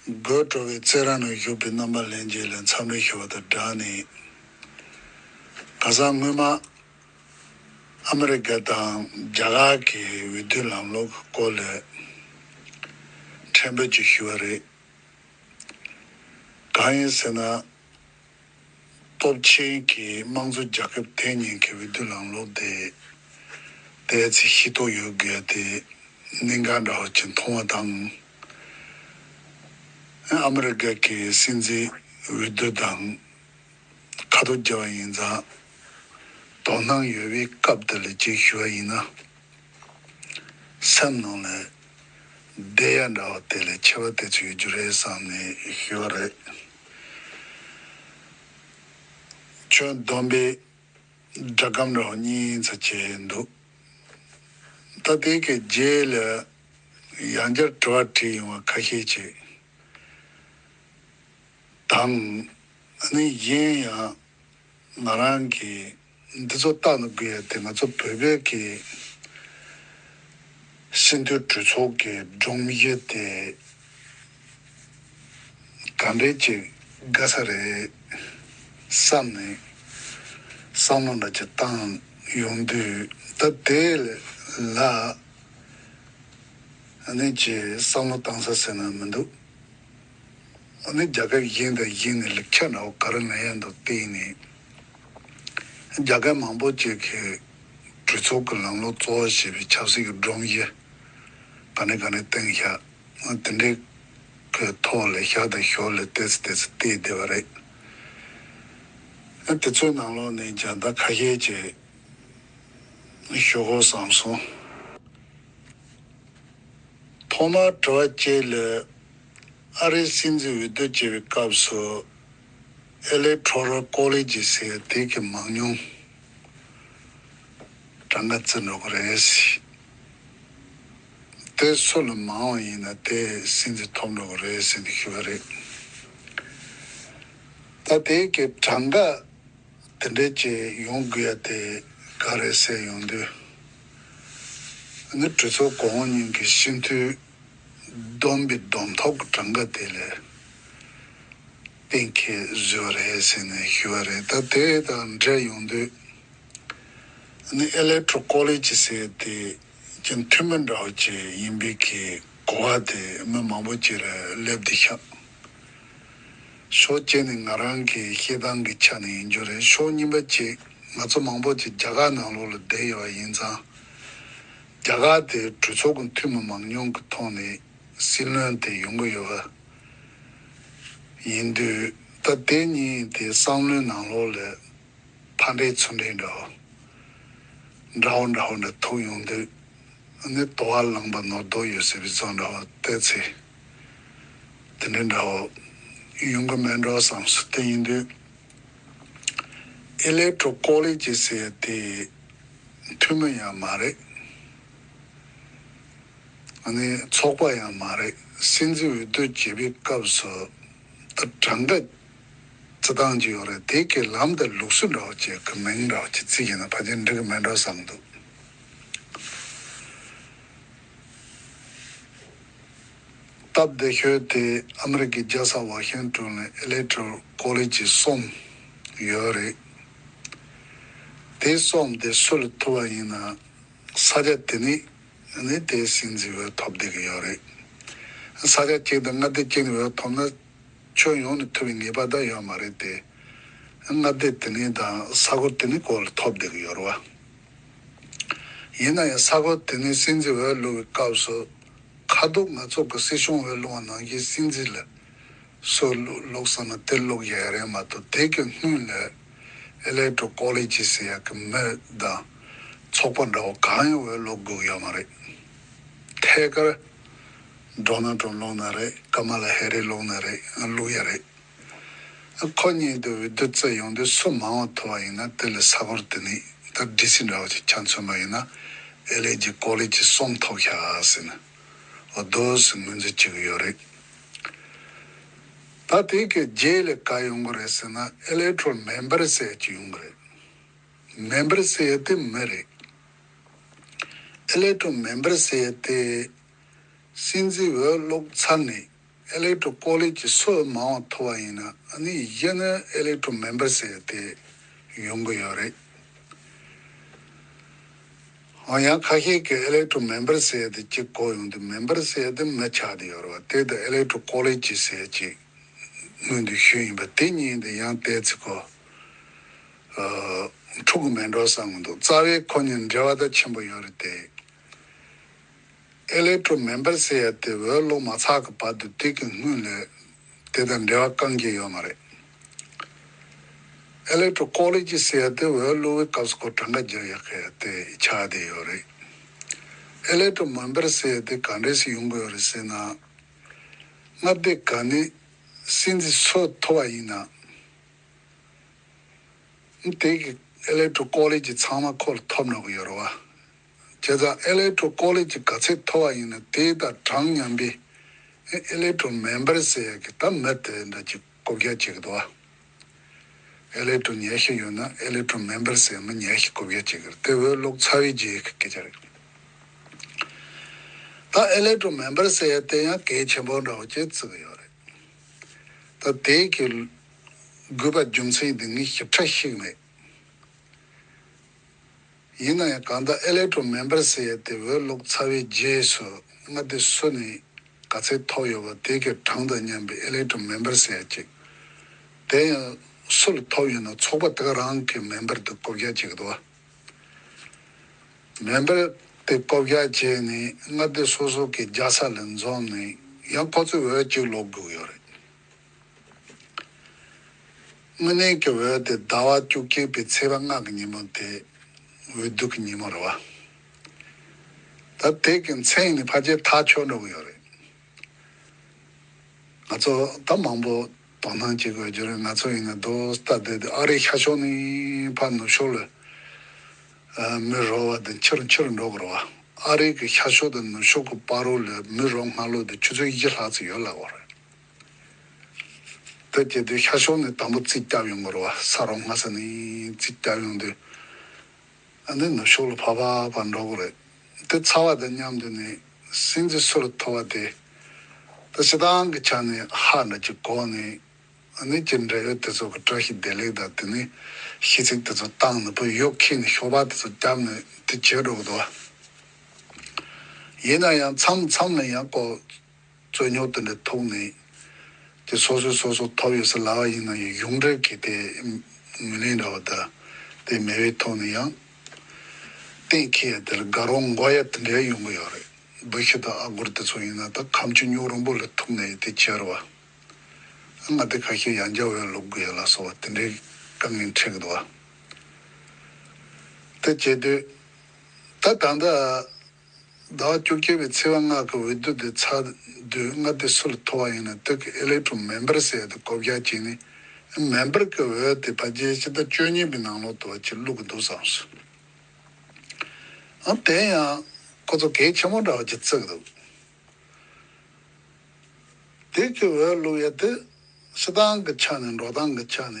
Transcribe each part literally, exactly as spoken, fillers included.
དགོད་བྲོ་བའི་རྩེད་ར་ནང་བཞུགས་པའི་རྣམ་པ་ལྷན་རྒྱས་ལ་འཚམས་འདྲི་ཞུ་བ་དང་སྦྲགས་ནས། ཁ་སང་སྔོན་མ་ཨ་མི་རི་ཀ་དང་རྒྱ་གར་གྱི་འོས་བསྡུ་ལམ་ལུགས་ཀྱི་སྐོར་ལ་ཕྲན་བུ་ཅིག་ཞུ་བ་རེད། གང་ཡིན་ཟེར་ན། སྟོབས་ཆེན་གྱི་དམངས་གཙོ་རྒྱལ་ཁབ་དེ་ཉིད་ཀྱི་འོས་བསྡུ་ལམ་ལུགས་དེ་ཏོག་ཙམ་ཤེས་རྟོགས་ཡོད་དགོས་ཏེ། གནད་འགག་འདྲ་བོ་ཅིག་མཐོང་བ་དང་། ཨ་མི་རི་ཀ་གི་སྲིད་འཛིན་འོས་བསྡུ་དང་ཁ་ཐུག་བརྒྱབ་པ་ཡིན་ཙང་། དོ་སྣང་ཡོད་པའི་སྐབས་དེ་ལ་ཅིག་ཞུ་བ་ཡིན་ན། སེམས་ནང་ལ་བདེ་ཡ་འདྲ་བ་དེ་ལས་ཆེ་བ་དེ་ཚོ་ཡོད་རྒྱུ་རེད་བསམ་ནས་ཞུ་བ་རེད། ཁྱོན་བསྡོམས་པས་སྒྲ་སྒམ་འདྲ་བ་གཉིས་ཙམ་བྱས་འདུག་ད་དེ་གའི་རྗེས་ལ་ཡང་བསྐྱར་དྲི་བ་དྲིས་ཡོང་བ་ཁ་ཤས་ཅིག་དང་། ཨ་ནི་གཞན་ཡང་ང་རང་གིས་འདི་ཚོ་བལྟ་ན་དགོས་ཡ་དེ་ང་ཚོ་བོད་པའི་གི་སྤྱི་འཐུས་གྲོས་ཚོགས་ཀྱི་སྒྲོམ་གཞི་དེ་ག་འདྲས་ཅིག་དགའ་ས་རེད་བསམ་ནས་བསམ་བློ་འདྲ་ཅིག་བཏང་ཡོང་དུས། ད་དེ་ལ་ཨ་ནི་ཅིག་བསམ་བློ་བཏང་ས་ཟེར་ན་མི་འདུག་ཨ་ནི་རྒྱལ་ཁབ་གཞན་དང་གཞན་ནས་ལེགས་ཆ་འདྲ་བོ་ག་རེ་ལེན་ཡ་འདུག་བལྟས་ནས། རྒྱལ་ཁབ་མང་པོ་ཅིག་གིས་གྲོས་ཚོགས་ཀྱི་ལམ་ལུགས་གཙོ་བོ་བྱས་པའི་ཆབ་སྲིད་ཀྱི་སྒྲོམ་གཞི་ག་ནས་ག་ནས་བཏིང་བཞག་དེ་འདྲའི་གི་ཐོག་ལ་ཞག་དང་ཞོར་ལ་ཏོག་ཙམ་ཏོག་ཙམ་བལྟས་བསྡད་པ་རེད། དེ་ཚོའི་ནང་ལོགས་ནས་ཀྱང་ད་ཁ་ཤས་ཅིག་ཞུ་དགོས་བསམ་སོང་། ཐོག་མར་དྲི་བ་གཅིག་ལ། ཨ་རིའི་སྲིད་འཛིན་འོས་བསྡུ་བྱེད་པའི་སྐབས་སུ་Electoral College ཟེར་དེ་གི་མང་ཉུང་གྲངས་ཀ་བརྩི་འགྲོ་གི་རེད། དེ་སུ་ལ་མང་བ་ཡིན་ན་དེ་སྲིད་འཛིན་ཐོབ་འགྲོ་གི་རེད་ཟེར་ནས་ཞུས་པ་རེད། ད་དེ་གི་གྲངས་ཀ་དེ་འདྲས་ཅིག་ཡོང་དགོས་ཡ་དེ་ག་རེ་ཟེར་ཡོང་དུས། ཨ་ནི་གྲོས་ཚོགས་གོང་འོག་གཉིས་ཀྱི་སྤྱི་འཐུས་བསྡོམས་པའི་བསྡོམས་ཐོབ་ཀྱི་གྲངས་ཀ་དེ་ལས་གཏན་འཁེལ་བཟོས་པ་རེད་ཟེར་ནས་ཞུས་པ་རེད། ད་དེ་དང་འབྲེལ་ཡོང་དུས། ཨ་ནི་Electoral College ཟེར་དེ་ཀྱང་འཐུས་མི་འདྲ་བོ་ཅིག་ཡིན་པའི་གི་གོ་བ་དེ་མི་མང་པོ་ཅིག་ལ་སླེབས་བསྡད་ཤག་ཕྱོགས་གཅིག་ནས་ང་རང་གི་བཤད་སྟངས་ཀྱི་ཆ་ནས་ཡིན་རྒྱུ་རེད། ཕྱོགས་གཉིས་པ་གཅིག་ང་ཚོ་མང་པོ་ཅིག་རྒྱ་གར་ནང་ལོགས་ལ་བསྡད་ཡོད་པ་ཡིན་ཙང་། རྒྱ་གར་དེ་གྲོས་ཚོགས་ཀྱི་འཐུས་མི་མང་ཉུང་གི་ཐོག་ནས་སྲིད་བློན་དེ་ཡོང་གི་ཡོད་པ་ཡིན་དུས། ད་དེ་གཉིས་དེ་བསམ་བློའི་ནང་ལོགས་ལ་ཕར་འགྲན་ཚུར་འགྲན་འདྲ་བོ་འདྲ་བོ་འདྲ་བོ་འདྲ་ཐུག་ཡོང་དུས། ནི་དོ་བ་ལངས་པ་ནོར་དོགས་ཡོད་སྲིད་པའི་བཟོ་འདྲ་བ་བལྟས་ཚེ། དེ་འདྲའི་འདྲ་བོ་ཡོང་གི་མེད་འགྲོ་བསམ་སོང་། དེ་ཡིན་དུས་Electoral College ཟེར་དེ་འཐུས་མི་ཡང་མ་རེད། ཨ་ནི་ཚོགས་པ་ཡང་མ་རེད། སྲིད་འཛིན་འོས་བསྡུ་བྱེད་པའི་སྐབས་སུ་ད་གྲངས་ཀ་བརྩི་སྟངས་ཅིག་ཡོད་རེད། དེ་གའི་ལམ་དང་ལུགས་སྲོལ་འདྲ་བོ་ཅིག་གི་མིང་འདྲ་བོ་ཅིག་བརྩི་བཞག་ན་ཕལ་ཆེར་འགྲིག་གི་མེད་འགྲོ་བསམ་འདུག་སྟབས་བདེ་ཤོས་དེ་ཨ་མི་རི་ཀའི་རྒྱལ་ས་ཝ་ཤིང་ཏོན་ལ་Electoral College གསུམ་ཡོད་རེད། དེ་གསུམ་དེ་སུ་ལ་ཐུག་པ་ཡིན་ན་ས་ཆ་དེ་ནི་ནི་དེ་སྲིད་འཛིན་འོས་ཐོབ་བསྡད་ཀྱི་ཡོད་རེད། ས་ཆ་གཅིག་དང་མངའ་སྡེ་གཅིག་ནས་འོས་ཐོབ་ན་ཁྱོན་ཡོངས་ནས་ཐུབ་པའི་ངེས་པ་ད་ཡོད་མ་རེད་དེ། མངའ་སྡེ་དེ་ནི་དང་ས་ཁུལ་དེ་ནི་སྐོར་ལ་ཐོབ་བསྡད་ཀྱི་ཡོད་རེད་བ། ཡིན་ན་ཡང་ས་ཁུལ་དེ་ནི་སྲིད་འཛིན་འོས་བླུག་པའི་སྐབས་སུ་ཁ་ཐུག་ང་ཚོ་གི་སྲིད་སྐྱོང་འོས་བླུག་པ་ནང་བཞིན་སྲིད་འཛིན་ལ་སུ་བླུག་བླུག་བསམ་ན་དེ་བླུག་ཡ་ཡ་རེད་མ་གཏོགས། དེ་གི་སྔོན་ལ་Electoral College ཟེར་ཡ་གི་མི་དང་ཚོགས་པ་འདྲ་བོ་གང་ཡང་འོས་བླུག་དགོས་ཡོད་མ་རེད། ཐད་ཀར་Donald Trump བླུག་ན་རེད། Kamala Harris བླུག་ན་རེད། བླུག་ཡ་རེད། ཁོ་གཉིས་དེ་འོས་བསྡུ་རྩིས་ཡོང་དུས་སུ་མང་བ་ཐོབ་པ་ཡིན་ན་དེ་ལས་ས་ཁུལ་དེ་ནི་ད་ཌི་སི་འདྲ་བོ་ཅིག་ཆ་མཚོན་པ་ཡིན་ན་ཨེ་ལེ་ཇི་ཀོ་ལེ་ཇི་གསུམ་ཐོབ་ཤག་ཟེར་ན་འོ་དོ་ཟེར་ངོས་འཛིན་བྱེད་ཀྱི་ཡོད་རེད། ད་དེ་གི་རྗེས་ལ་ག་ཡོང་གི་རེད་ཟེར་ན་Electoral Member ཟེར་ཡ་ཅིག་ཡོང་གི་རེད། མེམ་བར་ཟེར་ཡ་དེ་མི་རེད། Electoral Member ཟེར་ཡ་དེ་སྲིད་འཛིན་འོས་བླུགས་ཚར་ནས། ཨེ་ལེག་ཊོ་ཀོ་ལེ་ཇི་སུ་མང་བ་ཐོབ་པ་ཡིན་ན་ཨ་ནི་གཞི་ནས་ཨེ་ལེག་ཊོ་མེམ་བར་ཟེར་ཡ་དེ་ཡོང་གི་ཡོད་རེད། འོ་ཡང་ཁ་ཤས་ཀྱིས་ཨེ་ལེག་ཊོ་མེམ་བར་ཟེར་ཡ་དེ་གཅིག་གོ་ཡོང་དུས་མེམ་བར་ཟེར་ཡ་དེ་མི་ཆགས་བསྡད་ཡོད་རེད་བ། དེ་དང་ཨེ་ལེག་ཊོ་ཀོ་ལེ་ཇི་ཟེར་ཡ་གཅིག་སྔོན་དུ་ཞུས་ཡིན་པ་དེ་གཉིས་དེ་ཡང་ཏོག་ཙམ་གོ་འཁྲུག་གི་མེད་འགྲོ་བསམ་གི་འདུག་རྩ་བའི་ཁོ་གཉིས་འབྲེལ་བ་ད་ཆེན་པོ་ཡོད་རེད་དེ། ཨེ་ལེག་ཊོ་མེམ་བར་ཟེར་ཡ་དེ་འོས་བླུགས་མ་ཚར་གི་བར་དུ་དེ་གི་སྔོན་ལ་དེ་དང་འབྲེལ་བ་གང་གི་ཡོད་མ་རེད། ཨེ་ལེག་ཊོ་ཀོ་ལེ་ཇི་ཟེར་ཡ་དེ་འོས་བླུགས་པའི་སྐབས་སུ་ཁོ་གྲངས་ཀ་སྦྱར་ཡག་གི་དེ་ཆགས་བསྡད་ཡོད་རེད། ཨེ་ལེག་ཊོ་མེམ་བར་ཟེར་ཡ་དེ་ག་འདྲས་སེ་ཡོང་གི་ཡོད་རེད་ཟེར་ན། མངའ་སྡེ་ག་ནས་སྲིད་འཛིན་སུ་ཐོབ་པ་ཡིན་ན། དེ་གི་ཨེ་ལེག་ཊོ་ཀོ་ལེ་ཇི་ཚང་མ་ཁོ་ལ་ཐོབ་འགྲོ་གི་ཡོད་རེད་བ། བྱས་ཙང་ཨེ་ལེག་ཊོ་ཀོ་ལེ་ཇི་ག་ཚད་ཐོབ་པ་ཡིན་ན་དེ་དང་གྲངས་མཉམ་པའི་ཨེ་ལེག་ཊོ་མེམ་བར་ཟེར་ཡ་གི་ད་མི་དེ་འདྲ་ཅིག་བཀོད་རྒྱ་བྱེད་ཀྱི་འདུག་བ། ཨེ་ལེག་ཊོ་ཉེར་བཞི་ཡོད་ན་ཨེ་ལེག་ཊོ་མེམ་བར་ཟེར་མི་ཉེར་བཞི་བཀོད་རྒྱ་བྱེད་ཀྱི་རེད། དེ་འོས་བླུགས་ཚར་བའི་རྗེས་ཀྱི་སྐད་ཆ་རེད། ད་ཨེ་ལེག་ཊོ་མེམ་བར་ཟེར་ཡ་དེ་ཡང་གལ་ཆེན་པོ་འདྲ་བོ་ཅིག་བརྩི་གི་ཡོད་རེད། ད་དེ་གི་དགོས་པ་རྒྱུ་མཚན་དེ་ངས་ཞིབ་ཕྲ་ཤེས་ཀྱི་མེད། ཡིན་ན་ཡང་གང་ལྟར་ཨེ་ལེག་ཊོ་མེམ་བར་ཟེར་ཡ་དེ་འོས་བླུགས་ཚར་བའི་རྗེས་སུ་མངའ་སྡེ་སུ་ནས་ག་ཚད་ཐོབ་ཡོད་པ་དེ་གི་གྲངས་དང་མཉམ་པའི་ཨེ་ལེག་ཊོ་མེམ་བར་ཟེར་ཡ་ཅིག་དེ་ཡང་སུ་ལ་ཐོབ་ཡོད་ན་ཚོགས་པ་དེ་ག་རང་གི་མེམ་བར་དུ་བཀོད་རྒྱ་བྱེད་ཀྱི་འདུག་བ། མེམ་བར་དེ་བཀོད་རྒྱ་བྱས་ནས་མངའ་སྡེ་སོ་སོ་གི་རྒྱལ་ས་ལ་འཛོམས་ནས་ཡང་ཁོ་ཚོས་འོས་གཅིག་བླུག་དགོས་ཀྱི་ཡོད་རེད། དངོས་གནས་ཀྱི་འོས་དེ་ཟླ་བ་བཅུ་གཅིག་པའི་ཚེས་པ་ལྔ་གི་ཉིན་མོ་དེ་འོས་བསྡུ་གི་ཉིན་མོ་རེད་བ། ད་དེ་གི་མཚན་ནི་ཕལ་ཆེར་ཐག་ཆོད་འགྲོ་གི་ཡོད་རེད། ང་ཚོ་ད་མང་པོ་དོ་སྣང་བྱེད་དགོས་རྒྱུ་རེད། ང་ཚོ་ཡིན་ན་རྡོ་སྟ་དེ་དེ་ཨ་རིའི་ཤར་ཕྱོགས་ནས་ཕར་ནུབ་ཕྱོགས་ལ་མི་རོ་བ་དེ་ཕྱིར་ཕྱིར་འགྲོ་དགོས་རེད་བ། ཨ་རི་གི་ཤར་ཕྱོགས་དང་ནུབ་ཕྱོགས་ཀྱི་བར་རོ་ལ་མི་རོ་སྔ་ལོ་དེ་ཆུ་ཚོད་བཞི་ལྷག་ཙམ་ཡོད་ལབ་དགོས་རེད། དེ་བྱེད་དུས་ཤར་ཕྱོགས་ནས་དང་པོ་རྩིས་བརྒྱབ་ཡོང་གི་རེད་བ། ས་རོ་སྔ་ས་ནས་རྩིས་བརྒྱབ་ཡོང་དུས་ཨ་ནི་ནུབ་ཕྱོགས་ལ་ཕར་ཕར་ཕར་འགྲོ་གི་རེད། དེ་ཚར་བ་དང་མཉམ་དུ་ནས་སྲིད་འཛིན་སུ་ལ་ཐོབ་པ་དེ་ད་སྤྱི་བཏང་གི་ཆ་ནས་ཧ་འདྲ་ཅིག་གོ་ནས་ཨ་ནི་ཅི་འབྲེལ་ཡོད་དེ་ཚོ་གི་བཀྲ་ཤིས་བདེ་ལེགས་དང་དེ་ནས་ཤིས་ཚིག་དེ་ཚོ་བཏང་ནས་ཕར་ཡོ་ཁྱེར་ནས་ཤོག་སྦག་དེ་ཚོ་བརྒྱབ་ནས་དེ་བྱེད་འགྲོ་གི་འདུག་བ། ཡིན་ན་ཡང་མཚམས་མཚམས་ལ་ཡང་ཁོ་རྩོད་རྙོག་དེ་འདྲ་ཐུག་ནས་དེ་སོ་སོས་སོ་སོ་ཐོབ་ཡོད་ཟེར་ལབ་པ་ཡིན་ན་ཡང་གཞུང་འབྲེལ་གྱི་དེ་ངོས་ལེན་འདྲ་བ་དང་དེ་མེད་པའི་ཐོག་ནས་ཡང་གཏན་འཁེལ་ཡ་དེ་ལ་དགའ་རོགས་འགོག་ཡ་དེ་འདྲ་ཡོང་གི་ཡོད་རེད། བུ་ཤི་དང་ཨ་སྒོར་དེ་ཚོ་ཡིན་ན་ད་ཁ་མཆུ་སྨྱུག་རོང་པོ་ལ་ཐུག་ནས་དེ་བྱས་རེད་བ། ང་དེ་ཁ་ཤས་ཡང་བསྐྱར་འོས་བླུག་དགོས་ཡ་ལ་སོགས་པ་དེ་འདྲའི་དཀའ་ངལ་འཕྲད་ཀྱི་འདུག་བ། དེ་བྱེད་དུས་ད་ད་ལྟ་ཟླ་བ་བཅུ་གཅིག་པའི་ཚེས་པ་ལྔ་གི་འོས་བསྡུ་དེ་ཚར་དུས་མངའ་སྡེ་སུ་ལ་ཐོབ་པ་ཡིན་ན་དེ་གི་ཨེ་ལེག་ཊོ་མེམ་བར་ཟེར་ཡ་དེ་བཀོད་རྒྱ་བྱས་ནས་མེམ་བར་གི་འོས་དེ་ཕལ་ཆེར་ཕྱི་ཟླ་བཅུ་གཉིས་པའི་ནང་ལོགས་དུ་བ་ཅིག་བླུག་གི་འདུག་བསམ་སོང་། ཨ་དེ་ཡང་ཁོ་ཚོ་གལ་ཆེན་པོ་འདྲ་བ་ཅིག་བརྩི་གི་འདུག་དེ་གི་འོས་བླུག་ཡ་དེ་སྤྱི་བཏང་གི་ཆ་ནས་འགྲོ་སྟངས་གི་ཆ་ནས་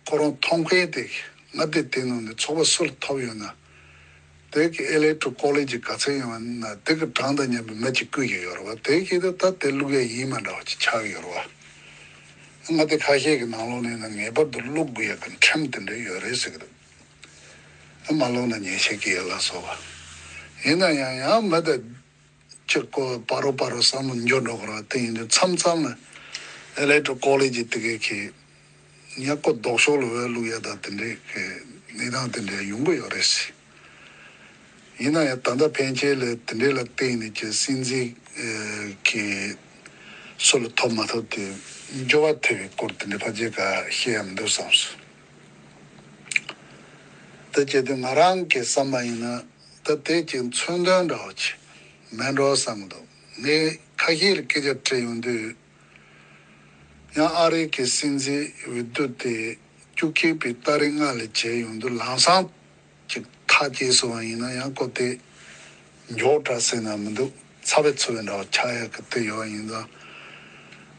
ཁོ་རང་མཐོང་མཁན་དེ་མངའ་སྡེ་དེ་ནང་ནས་ཚོགས་པ་སུ་ལ་ཐོབ་ཡོད་ན་དེ་གི་ཨེ་ལེག་ཊོ་ཀོ་ལེ་ཇི་ག་ཚད་ཡོད་ན་དེ་གི་གྲངས་དང་མཉམ་པའི་མི་གཅིག་བསྐོས་ཀྱི་ཡོད་རེད་བ། དེ་གི་དེ་ད་དེ་བླུག་ཡ་ཡིན་མ་འདྲ་བ་ཅིག་ཆགས་ཀྱི་ཡོད་རེད་བ། མངའ་སྡེ་ཁ་ཤས་ཀྱི་ནང་ལོགས་ནས་ན་ངེས་པར་དུ་བླུག་དགོས་ཡ་གི་ཁྲིམས་དེ་འདྲ་ཡོད་རེད་ཟེར་གི་འདུག་མ་བླུག་ན་ཉེས་ཆད་སྐྱེལ་ཡ་ལ་སོགས་པ། ཡིན་ན་ཡང་ཡང་མི་དེ་གཅིག་གོ་བར་རོ་བར་རོ་བསམ་བློ་འགྱོ་འགྲོ་གི་རེད་བ། དེ་ཡིན་དུས་མཚམས་མཚམས་ལ་ཨེ་ལེག་ཊོ་ཀོ་ལེ་ཇི་དེ་གའི་གི་ཉག་ཀོ་ལྡོག་ཕྱོགས་ལ་འོས་བླུག་ཡ་ད་དེ་འདྲའི་གི་གནས་སྟངས་དེ་འདྲའི་ཡོང་གི་ཡོད་རེད་ཟེར། ཡིན་ན་ཡང་ད་ལྟ་ཕན་ཆད་ལ་དེ་འདྲའི་ལ་བརྟེན་ནས་ཀྱི་སྲིད་འཛིན་གི་སུ་ལ་ཐོབ་མ་ཐོབ་དེ་འགྱུར་བ་ཐེབས་པའི་སྐོར་དེ་འདྲའི་ཕལ་ཆེར་ག་བཤད་ཡ་མི་འདུག་བསམ་སོང་། ད་བྱས་དུས་ང་རང་གི་བསམ་པ་ཡིན་ན་ད་དེ་ཅིག་མཚོན་དོན་འདྲ་བོ་ཅིག་མེད་འགྲོ་བསམ་གི་འདུག་ངས་ཁ་ཤས་ལ་སྐད་ཆ་དྲིས་ཡོང་དུས་ཡང་ཨ་རི་གི་སྲིད་འཛིན་འོས་བསྡུ་དེ་བཅུ་གཅིག་པའི་ཏ་རིག་ལྔ་ལ་བྱས་ཡོང་དུས་ལམ་སང་ཅིག་ཐག་བཅད་སོང་བ་ཡིན་ན་ཡང་ཁོ་དེ་མགྱོགས་དྲགས་ཟེར་ན་མི་འདུག་ཚ་བའི་ཚུ་བའི་འདྲ་བ་ཆགས་ཡག་གི་དེ་ཡོད་པ་ཡིན་ཙང་།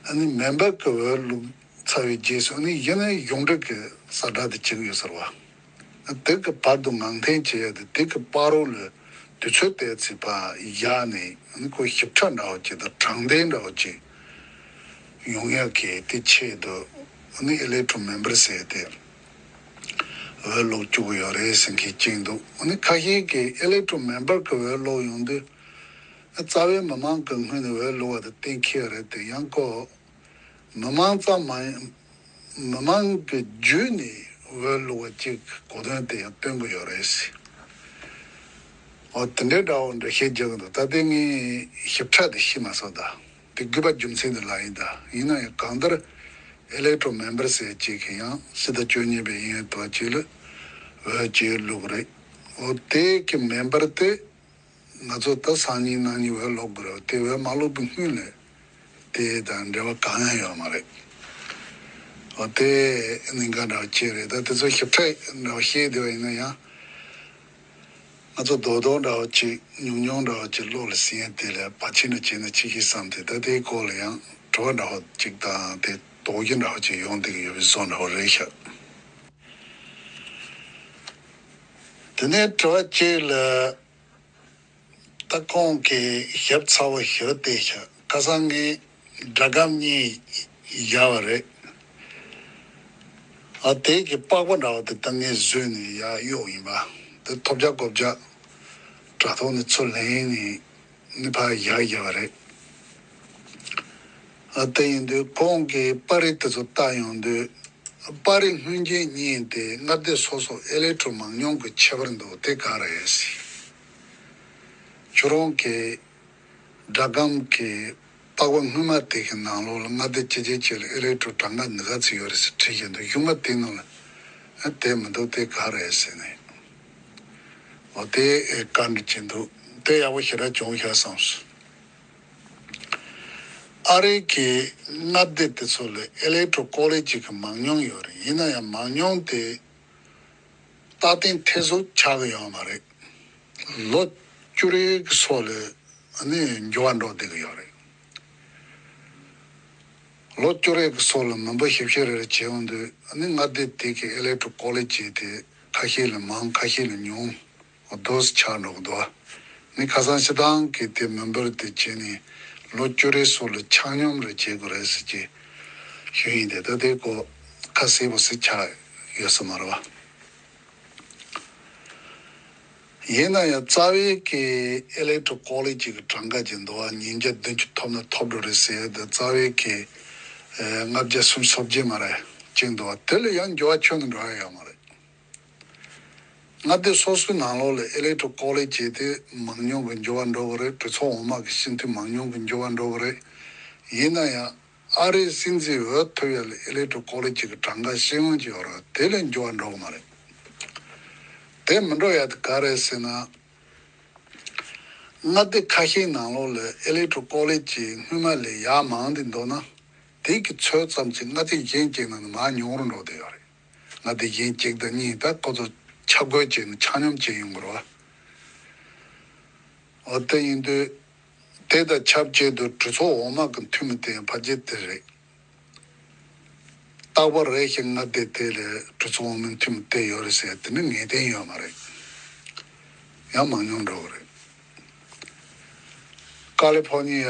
ཨ་ནི་མེམ་བར་གི་འོས་བླུགས་ཚར་བའི་རྗེས་སུ་ཨ་ནི་གཞི་ནས་གཞུང་འབྲེལ་གི་གསལ་བསྒྲགས་དེ་བྱེད་ཀྱི་ཡོད་ཟེར་བ། དེ་གི་བར་དུ་ངང་འཐེན་བྱེད་ཡ་དེ་དེ་གི་བར་རོ་ལ་དུས་ཚོད་དེ་ཚེ་ཕར་བཞག་ནས་ཨ་ནི་ཁོ་ཞིབ་ཕྲ་འདྲ་བ་ཅིག་དང་དྲང་བདེན་འདྲ་བ་ཅིག་ ཡོང་ཡག་གི་དེ་ཆེད་དུ་ཨ་ནི་ཨེ་ལེག་ཊོ་མེམ་བར་ཟེར་ཏེ་འོས་སློག་བཅུག་གི་ཡོད་རེད་ཟེར་མཁན་གཅིག་འདུག་ཨ་ནི་ཁ་ཤས་ཀྱིས་ཨེ་ལེག་ཊོ་མེམ་བར་གི་འོས་སློག་ཡོང་དུས། རྩ་བའི་མི་མང་གི་སྔུན་ནས་འོས་བླུགས་པ་དེ་གཏན་འཁེལ་བ་རེད་དེ། ཡང་ཁོ་མི་མང་ཙམ་མ་ཡིན། མི་མང་གི་བརྒྱུད་ནས་འོས་བླུགས་པ་གཅིག་གོ་དོན་དེ་ཡང་སྟོན་གྱི་ཡོད་རེད་ཟེར། འོ་དེ་འདྲའི་འདྲ་བོ་འགྲེལ་བཤད་རྒྱག་གི་འདུག་ད་ལྟའི་ངས་ཞིབ་ཕྲ་དེ་ཤེས་མ་སོང་ད། དེ་དགོས་པ་རྒྱུ་མཚན་དེ་ལ་ཡིན་ད། ཡིན་ན་ཡང་གང་ལྟར་ཨེ་ལེག་ཊོ་མེམ་བར་ཟེར་གཅིག་གིས་ཡང་ཕྱི་ཟླ་བཅུ་གཉིས་པའི་དབྱིན་ཡུལ་དུ་བ་གཅིག་ལ་འོས་གཅིག་བླུགས་རེད། འོ་དེ་གི་མེམ་བར་དེ། ང་ཚོ་ད་སང་ཉིན་གནངས་ཉིན་འོས་སློག་དགོས་རེད། དེ་འོས་མ་བླུགས་པའི་སྔོན་ལ་དེ་དང་འབྲེལ་བ་གང་ཡང་ཡོད་མ་རེད། འོ་དེ་གནད་འགག་འདྲ་བོ་ཅིག་རེད། ད་དེ་ཚོ་ཞིབ་ཕྲ་འདྲ་བོ་བཤད་བསྡད་པ་ཡིན་ན་ཡང་། ང་ཚོ་རྡོག་རྡོག་འདྲ་བོ་ཅིག་ཉུང་ཉུང་འདྲ་བོ་ཅིག་བློ་ལ་ཟིན་ཡ་དེ་ལས་བར་ཆད་འདྲ་བྱས་ན་ཅི་ཞིག་བསམ་སྟེ། ད་དེའི་སྐོར་ལ་ཡང་དྲི་བ་འདྲ་བོ་ཅིག་དང་དེ་དོགས་གཞི་འདྲ་བོ་ཅིག་ཡོང་བསྡད་ཀྱི་ཡོད་པའི་བཟོ་འདྲ་བོ་རེད་ཤག་དེ་ནས་དྲི་བ་གཅིག་ལ། ད་ཁོང་གིས་ཞིབ་ཚགས་པོ་ཞིག་བལྟས་ཤག་ཁ་སང་གི་སྒྲ་སྒམ་གཉིས་བཞག་པ་རེད། ཨ་དེ་གི་པགས་པ་འདྲ་བ་དེ་ད་ངས་བཟོས་ནས་ཡར་གཡུགས་ཡིན་པ། དེ་ཐོབ་རྒྱག་གོ་རྒྱག་དྲ་ཐོག་ནས་ཚུར་ལེན་ནས་ནི་ཕར་བཞག་བཞག་པ་རེད། ཨ་དེ་ཡིན་དུས་ཁོང་གིས་པར་རིས་དེ་ཚོ་བལྟ་ཡོང་དུས། པར་རིས་སྔོན་རྗེས་གཉིས་དེ་མངའ་སྡེ་སོ་སོ་ཨེ་ལེག་ཊོ་མང་ཉུང་གི་ཁྱད་པར་འདུག་དེ་ག་རེད་ཟེར། ཁྱོད་རང་གི་སྒྲ་སྒམ་གྱི་པགས་པ་སྔོན་མ་དེ་གི་ནང་ལོགས་ལ་མངའ་སྡེ་ཅི་ཅི་ཅི་ལ་ཨེ་ལེག་ཊོ་གྲངས་ཀ་འདི་ག་ཚོད་ཡོད་རེད་ཟེར་བྲིས་བཞག་འདུག་གཞུག་མ་དེའི་ནང་ལ་ཨ་དེ་མི་འདུག་དེ་ག་རེད་ཟེར་ནས། འོ་དེ་ཨེ་བཀའ་འདྲི་བྱེད་འདུག་དེ་ཡག་པོ་ཞེ་དྲག་བྱུང་ཤག་བསམས་སོང་། ཨ་རི་གི་མངའ་སྡེ་དེ་ཚོ་ལ་ཨེ་ལེག་ཊོ་ཀོ་ལེ་ཇི་གི་མང་ཉུང་ཡོད་རེད། ཡིན་ན་ཡང་མང་ཉུང་དེ་རྟག་བརྟན་ཐེ་ཟུག་ཆགས་ཀྱི་ཡོད་མ་རེད། ལོ་བཅུ་རེ་གི་སོ་ལ་ཨ་ནི་འགྱུར་བ་འགྲོ་བསྡད་ཀྱི་ཡོད་རེད། ལོ་བཅུ་རེ་གི་སོ་ལ་མི་འབོར་ཞིབ་བཤེར་རེ་བྱེད་ཡོང་དུས་ཨ་ནི་མངའ་སྡེ་དེ་གི་ཨེ་ལེག་ཊོ་ཀོ་ལེ་ཇི་དེ་ཁ་ཤས་ལ་མང་ཁ་ཤས་ལ་ཉུང་། འོ་དོ་ཆགས་འགྲོ་གི་འདུག་ནི་ཁ་སང་སྤྱིར་བཏང་གི་དེ་མི་འབོར་དེ་བྱས་ནས་ལོ་བཅུ་རེ་སོ་ལ་ཆ་སྙོམས་རེ་བྱེད་དགོས་རེད་ཟེར་གྱི་ཞུ་ཡིན་ཏེ། ད་དེ་ཀོ་ཁ་གསལ་པོ་ཟིག་ཆགས་ཡོད་ས་མ་རེད་བ། ཡིན་ན་ཡང་རྩ་བའི་གི་ཨེ་ལེག་ཊོ་ཀོ་ལེ་ཇི་གི་གྲངས་ཀ་ཅིག་འདུག་བ། ཉིས་བརྒྱ་བདུན་ཅུ་ཐོབ་ན་ཐོབ་འགྲོ་རེད་ཟེར་ཡ་དེ་རྩ་བའི་གི་ལྔ་བརྒྱ་སུམ་ཅུ་སོ་བརྒྱད་མ་རེད་ཅིག་འདུག་བ། དེ་ལས་ཡང་འགྱུར་བ་ཁྱོན་ནས་འགྲོ་ཡ་ཡོད་མ་རེད། མངའ་སྡེ་སོ་སོའི་ནང་ལོགས་ལ་ཨེ་ལེག་ཊོ་ཀོ་ལེ་ཇི་དེ་མང་ཉུང་གི་འགྱུར་བ་འགྲོ་གི་རེད། གྲོས་ཚོགས་འོག་མ་གི་སྤྱི་འཐུས་མང་ཉུང་གི་འགྱུར་བ་འགྲོ་གི་རེད། ཡིན་ན་ཡང་ཨ་རིའི་སྲིད་འཛིན་འོས་ཐོབ་ཡ་ལ་ཨེ་ལེག་ཊོ་ཀོ་ལེ་ཇི་གི་གྲངས་ཀ་ཤེས་ཡོན་གྱི་ཡོད་རེད། དེ་ལས་འགྱུར་བ་འགྲོ་གི་མ་རེད། དེ་མི་འགྲོ་ཡ་དེ་ག་རེད་ཟེར་ན། མངའ་སྡེ་ཁ་ཤས་ནང་ལོགས་ལ་ཨེ་ལེག་ཊོ་ཀོ་ལེ་ཇི་སྔོན་མ་ལས་ཡར་མང་སྟེ་འདུག་ན། དེ་གི་ཚོད་ཙམ་གྱིས་མངའ་སྡེ་གཞན་གཅིག་ནང་ནས་མར་ཉུང་རུ་འགྲོ་བསྡད་ཡོད་རེད། མངའ་སྡེ་གཞན་གཅིག་དང་གཉིས་ད་ཁོ་ཚོ་ཆ་བགོས་བྱས་ནས་ཆ་སྙོམས་བྱས་ཡོང་དགོས་རེད་བ། འོ་དེ་ཡིན་དུས། དེ་དང་ཆབས་ཅིག་ཏུ་གྲོས་ཚོགས་འོག་མ་གི་འཐུས་མི་དེ་ཡང་ཕལ་ཆེར་དེ་རེད། རྟག་པར་རེ་ཞིག་མངའ་སྡེ་དེ་ལས་གྲོས་ཚོགས་འོག་མའི་འཐུས་མི་དེ་ཡོད་རེད་ཟེར་དེ་ནི་ངེས་གཏན་ཡོད་མ་རེད། ཡང་མང་ཉུང་འགྲོ་གི་རེད། ཀ་ལི་ཕོར་ནི་ཡ་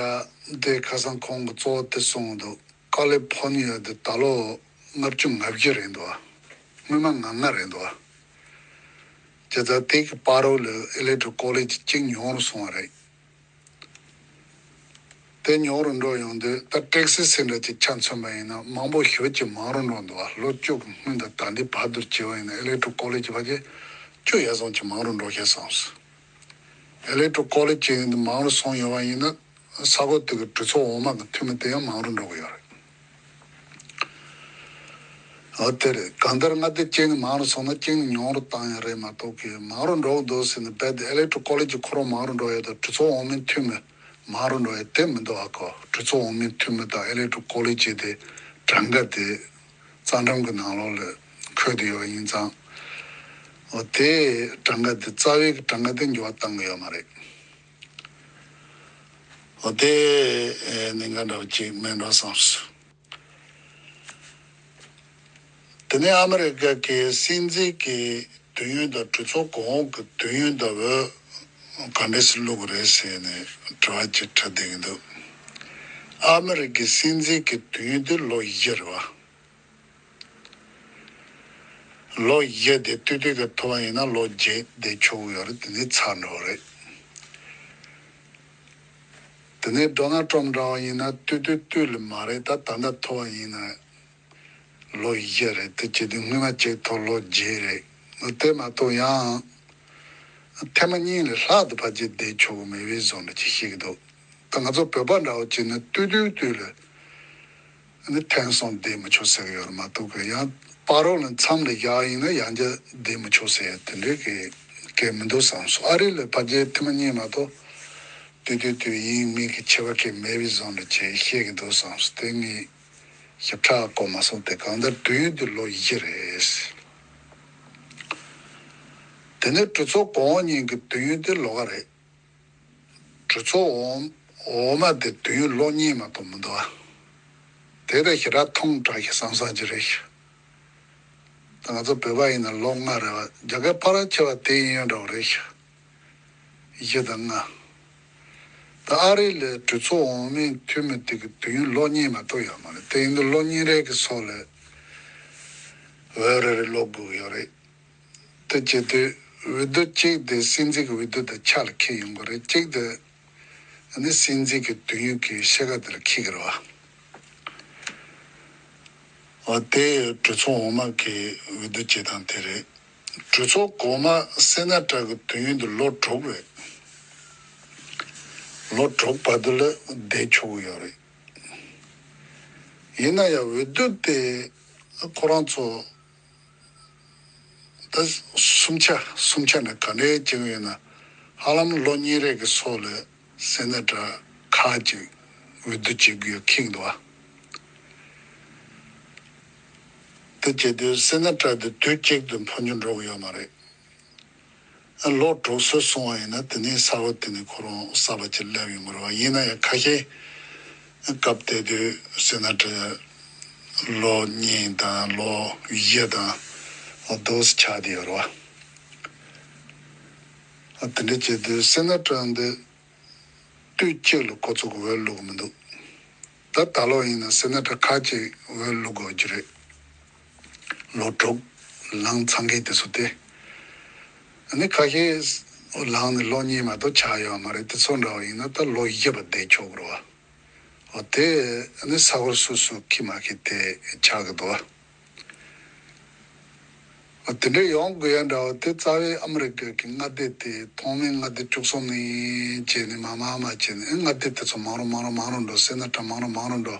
དེ་ཁ་སང་ཁོང་གི་གཙོ་བོ་དེ་གསུངས་འདུག་ཀ་ལི་ཕོར་ནི་ཡ་དེ་ད་ལོ་ལྔ་བཅུ་ང་བཞི་རེད་འདུག་སྔོན་མ་ང་ལྔ་རེད་འདུག་བྱས་ཙང་དེ་གི་བར་རོ་ལ་ཨེ་ལེག་ཊོ་ཀོ་ལེ་ཇི་གཅིག་ཉུང་རུ་སོང་བ་རེད། དེ་ཉུང་རུ་འགྲོ་ཡོང་དུས་ད་ཊེག་སི་སི་འདྲ་ཅིག་ཆ་མཚོན་པ་ཡིན་ན་མང་པོ་ཞེ་པོ་ཅིག་མང་རུ་འགྲོ་འདུག་བ། ལོ་བཅུ་གི་སྔོན་དང་ད་ལྟའི་བར་དུ་བྱས་པ་ཡིན་ན་ཨེ་ལེག་ཊོ་ཀོ་ལེ་ཇི་ཕལ་ཆེར་བཅུ་ཡར་སོང་ཅིག་མང་རུ་འགྲོ་ཤག་བསམས་སོང་། ཨེ་ལེག་ཊོ་ཀོ་ལེ་ཇི་འདི་མང་རུ་སོང་ཡོད་པ་ཡིན་ན་ས་གོ་དེ་གི་གྲོས་ཚོགས་འོག་མ་གི་འཐུས་མི་དེ་ཡང་མང་རུ་འགྲོ་གི་ཡོད་རེད། འོ་དེ་རེད། གང་ལྟར་མངའ་སྡེ་གཅིག་ནས་མང་རུ་སོང་ན་གཅིག་ནས་ཉུང་རུ་བཏང་ཡ་རེད་མ་གཏོགས་གི་མང་རུ་འགྲོ་གི་འདུག་ཟེར་ནས་རྦད་དེ་ཨེ་ལེག་ཊོ་ཀོ་ལེ་ཇི་ཁོ་རང་མང་རུ་འགྲོ་ཡ་དང་གྲོས་ཚོགས་འོག་མའི་འཐུས་མི་མང་རུ་འགྲོ་ཡ་དེ་མི་འདུག་ཨ་ཁོ། གྲོས་ཚོགས་འོག་མའི་འཐུས་མི་དང་ཨེ་ལེག་ཊོ་ཀོ་ལེ་ཇི་དེ་གྲངས་ཀ་དེ་རྩ་ཁྲིམས་ཀྱི་ནང་ལོགས་ལ་འཁོད་དེ་ཡོད་པ་ཡིན་ཙང་། འོ་དེ་གྲངས་ཀ་དེ་རྩ་བའི་གི་གྲངས་ཀ་དེ་འགྱུར་བ་བཏང་གི་ཡོད་མ་རེད། འོ་དེ་ཨེ་གནད་འགག་འདྲ་བོ་ཅིག་མེད་འགྲོ་བསམས་སོང་། དེ་ནས་ཨ་མི་རི་ཀ་གི་སྲིད་འཛིན་གྱི་དུས་ཡུན་དང་གྲོས་ཚོགས་གོང་འོག་གི་དུས་ཡུན་དང་བོད་ག་འདྲས་སེ་བླུག་གི་རེད་ཟེར་ནས་དྲི་བ་ཅིག་འཁྲི་བསྡད་ཀྱི་འདུག་ཨ་མི་རི་ཀའི་སྲིད་འཛིན་གྱི་དུས་ཡུན་དེ་ལོ་བཞི་རེད་བ། ལོ་བཞི་དེ་ཏུས་ཏུས་ཀྱི་ཐོབ་པ་ཡིན་ན་ལོ་བརྒྱད་བསྡད་ཆོག་གི་ཡོད་རེད། དེ་ནས་ཚར་འགྲོ་བ་རེད། དེ་ནས་ཌོ་ནལ་ཊམ་འདྲ་བ་ཡིན་ན་ཏུས་ཏུས་ཏུས་ལ་མ་རེད། ད་ད་ལྟ་ཐོབ་པ་ཡིན་ན་ལོ་བཞི་རེད། དེ་བྱེད་དུས་སྔོན་མ་གཅིག་ཐོབ་ལོ་བརྒྱད་རེད། དེ་མ་གཏོགས་ཡང་ཐེངས་མ་གཉིས་ལས་ལྷག་ཏུ་ཕལ་ཆེར་བསྡད་ཆོག་གི་མེད་པའི་བཟོ་འདྲ་ཅིག་ཤེས་ཀྱི་འདུག་ད་ང་ཚོ་བོད་པ་འདྲ་བོ་བྱས་ན་ཏུས་ཏུས་ཏུས་ལ་ནི་ཐེངས་གསུམ་བསྡད་མི་ཆོག་ཟེར་གྱི་ཡོད་རེད་མ་གཏོགས་གི། ཡང་པ་རོལ་ནས་མཚམས་ལ་བཞག་ཡིན་ན་ཡང་བསྐྱར་བསྡད་མི་ཆོག་ཟེར་ཡ་དེ་འདྲའི་གི་སྐད་མི་འདུག་བསམ་སོང་། ཨ་རི་ལ་ཕལ་ཆེར་ཐེངས་མ་གཉིས་མ་གཏོགས་ཏུས་ཏུས་ཏུས་ཡིན་མིན་གྱི་ཁྱད་པར་གང་མེད་པའི་བཟོ་འདྲ་བྱས་བཤད་ཀྱི་འདུག་བསམ་སོང་། དེ་ངས་ཞིབ་ཕྲ་གོ་མ་སོང་། དེ་གང་ལྟར་དུས་ཡུན་དེ་ལོ་བཞི་རེད། དེ་ནས་གྲོས་ཚོགས་གོང་འོག་གཉིས་ཀྱི་དུས་ཡུན་དེ་ལོ་འགའ་རེད། གྲོས་ཚོགས་འོག་འོག་མ་དེ་དུས་ཡུན་ལོ་གཉིས་མ་གཏོགས་མི་འདུག་ཨ། དེ་ལས་ཞེ་དྲག་ཐུང་དྲགས་ཤིག་བསམ་བསམ་ཅིག་རེད་ཤག་ད་ང་ཚོ་བོད་པ་ཡིན་ན་ལོ་ལྔ་རེད་བ། རྒྱ་སྐད་ཕལ་ཆེ་བ་དེ་ཡིན་ཡོད་འདྲ་བོ་རེད་ཤག་བཞི་དང་ལྔ། ད་ཨ་རི་ལ་གྲོས་ཚོགས་འོག་མའི་འཐུས་མི་དེ་གི་དུས་ཡུན་ལོ་གཉིས་མ་གཏོགས་ཡོད་མ་རེད། དེ་ཡིན་དུས་ལོ་གཉིས་རེ་གི་སོགས་ལ་འོས་རེ་རེ་ལོག་དགོས་ཀྱི་ཡོད་རེད། དེ་བྱེད་དུས་འོས་བསྡུ་གཅིག་དེ་སྲིད་འཛིན་གྱི་འོས་བསྡུ་དང་ཆ་ལ་འཁེལ་ཡོང་གི་རེད། གཅིག་དེ་ནི་སྲིད་འཛིན་གྱི་དུས་ཡུན་གྱི་ཕྱེད་ཀ་དེ་ལ་འཁེལ་གྱི་རེད་བ། འོ་དེ་གྲོས་ཚོགས་འོག་མ་གི་འོས་བསྡུ་བྱེད་སྟངས་དེ་རེད། གྲོས་ཚོགས་གོང་མ་སེ་ན་ཊར་གྱི་དུས་ཡུན་དེ་ལོ་དྲུག་རེད། ལོ་དྲུག་བར་དུ་ལ་བསྡད་ཆོག་གི་ཡོད་རེད། ཡིན་ན་ཡང་འོས་བསྡུ་དེ་ཁོ་རང་ཚོ་ད་སུམ་ཆ་སུམ་ཆ་ནས་ག་འདྲས་བྱེད་ཀྱི་ཡོད་ན། ཧ་ལམ་ལོ་གཉིས་རེ་གི་སོགས་ལ་སེ་ན་ཊར་ཁག་ཅིག་འོས་བསྡུ་བྱེད་དགོས་ཡ་འཁེལ་འདུག་ཨ། དེ་བྱེད་དུས་སེ་ན་ཊར་དེ་དུས་གཅིག་ཏུ་འཕོ་འགྱུར་འགྲོ་གི་ཡོད་མ་རེད། ལོ་དྲུག་སོ་སོང་བ་ཡིན་ན་དེ་ནས་ས་བོ་དེ་ནས་ཁོ་རང་གསར་པ་ཅིག་སླེབས་ཡོང་གི་རེད་བ། ཡིན་ན་ཡང་ཁ་ཤས་སྐབས་དེ་དུས་སེ་ན་ཊར་ལོ་གཉིས་དང་ལོ་བཞི་དང་འོ་དོ་ཆགས་བསྡད་ཡོད་རེད་བ། དེ་འདྲ་བྱེད་དུས་སེ་ན་ཊར་འདི་དུས་གཅིག་ལ་ཁོ་ཚོ་གི་འོས་བླུག་གི་མི་འདུག་ད་ད་ལོ་ཡིན་ན་སེ་ན་ཊར་ཁག་ཅིག་འོས་བླུག་དགོས་ཀྱི་རེད། ལོ་དྲུག་ལངས་ཚར་མཁན་དེ་ཚོ་དེ། ཨ་ནི་ཁ་ཤས་ལངས་ནས་ལོ་གཉིས་མ་གཏོགས་ཆགས་ཡོད་མ་རེད། དེ་ཚོ་འདྲ་བ་ཡིན་ན་ད་ལོ་བཞི་བར་བསྡད་ཆོག་གི་རེད་བ། འོ་དེ་ཨ་ནི་ས་ཁུལ་སོ་སོ་ཁེ་མ་ཁེ་དེ་ཆགས་ཀྱི་འདུག་བ། དེ་འདྲ་ཡོང་དགོས་ཡ་འདྲ་བ་དེ་རྩ་བའི་ཨ་མི་རི་ཀ་གི་མངའ་སྡེ་དེ་ཐོག་མའི་མངའ་སྡེ་བཅུ་གསུམ་ནས་བྱས་ནས་མར་མར་མར་བྱས་ནས་མངའ་སྡེ་དེ་ཚོ་མང་རུ་མང་རུ་མང་རུ་འགྲོ། སེ་ན་ཊར་མང་རུ་མང་རུ་འགྲོ།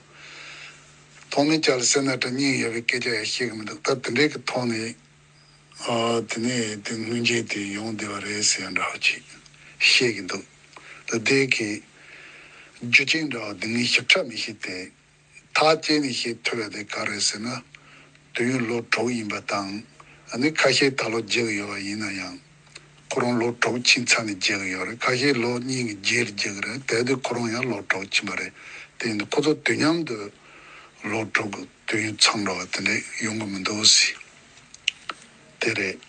ཐོག་མའི་ཆ་ལ་སེ་ན་ཊར་གཉིས་ཡོད་པའི་སྐད་ཆ་ཡང་བཤད་གི་མི་འདུག་ད་དེ་འདྲའི་གི་ཐོག་ནས་ཨ་དེ་ནས་དེ་སྔོན་ཆད་དེ་ཡོང་བསྡད་པ་རེད་ཟེར་ཡ་འདྲ་བ་ཅིག་བཤད་གི་འདུག་ད་དེ་གི་རྒྱུ་རྐྱེན་འདྲ་བ་དེ་ངས་ཞིབ་ཕྲ་མི་ཤེས་ཏེ། ཐག་བཅད་ནས་བཤད་ཐུབ་ཡ་དེ་ག་རེ་ཟེར་ན། དུས་ཡུན་ལོ་དྲུག་ཡིན་པ་དང་། ཨ་ནི་ཁ་ཤས་ད་ལོ་བརྗེ་གི་ཡོད་པ་ཡིན་ན་ཡང་། ཁོ་རང་ལོ་དྲུག་ཕྱིན་ཚར་ནས་བརྗེ་གི་ཡོད་རེད། ཁ་ཤས་ལོ་གཉིས་ཀྱི་རྗེས་ལ་བརྗེ་གི་རེད། དེ་དུས་ཁོ་རང་ཡང་ལོ་དྲུག་ཕྱིན་པ་རེད། དེ་ཡིན་དུས་ཁོ་ཚོ་དུས་མཉམ་དུ་ལོ་དྲུག་གི་དུས་ཡུན་ཚང་འགྲོ་བ་དེ་འདྲ་ཡོང་གི་མི་འདུག་ཟེར། དེ་རེད།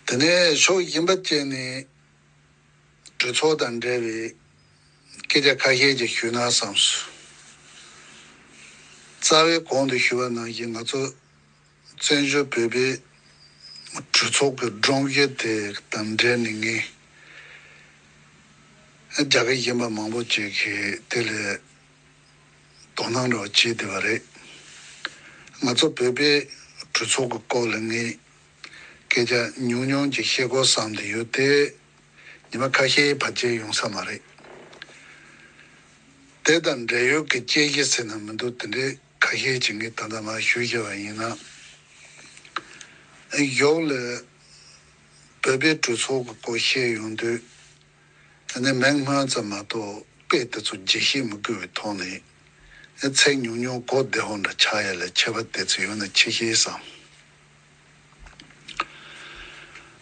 དེ་ནས་ཕྱོགས་གཞན་པ་བྱས་ནས། གྲོས་ཚོགས་དང་འབྲེལ་བའི་སྐད་ཆ་ཁ་ཤས་ཅིག་ཞུས་ན་བསམས་སོང་། རྩ་བའི་གོང་དུ་ཞུས་པ་ནང་བཞིན་ང་ཚོ་བཙན་བྱོལ་བོད་པའི་གྲོས་ཚོགས་ཀྱི་སྒྲོམ་གཞི་དེ་དང་འབྲེལ་ནས་ངས་རྒྱ་སྐད་གཞན་པ་མང་པོ་ཅིག་གིས་དེ་ལ་དོ་སྣང་འདྲ་བ་བྱེད་བསྡད་པ་རེད། ང་ཚོ་བོད་པའི་གྲོས་ཚོགས་ཀྱི་སྐོར་ལ་ངས་སྐད་ཆ་ཉུང་ཉུང་ཅིག་བཤད་དགོས་བསམ་བསྡད་ཡོད་དེ། ཉི་མ་ཁ་ཤས་ཕལ་ཆེར་ཡོང་ས་མ་རེད། དེ་དང་འབྲེལ་ཡོད་ཀྱི་དཔྱད་གཞི་ཟེར་ན་མི་འདུག་དེ་འདྲའི་ཁ་ཤས་ཅིག་ངས་ད་ལྟ་མར་ཞུས་བཞག་པ་ཡིན་ན། གཞུག་ལ་བོད་པའི་གྲོས་ཚོགས་ཀྱི་སྐོར་བཤད་ཡོང་དུས། ཨ་ནི་མིང་སྨོས་ཙམ་མ་གཏོགས་དཔེ་དེ་ཚོ་རྒྱས་བཤད་མི་དགོས་པའི་ཐོག་ནས། ཨ་ཚིག་ཉུང་ཉུང་གོ་བདེ་བོ་འདྲ་ཆགས་ཡ་ལས་ཁྱད་པར་དེ་ཚོ་ཡོད་ན་ཆེ་ཤེས་བསམ།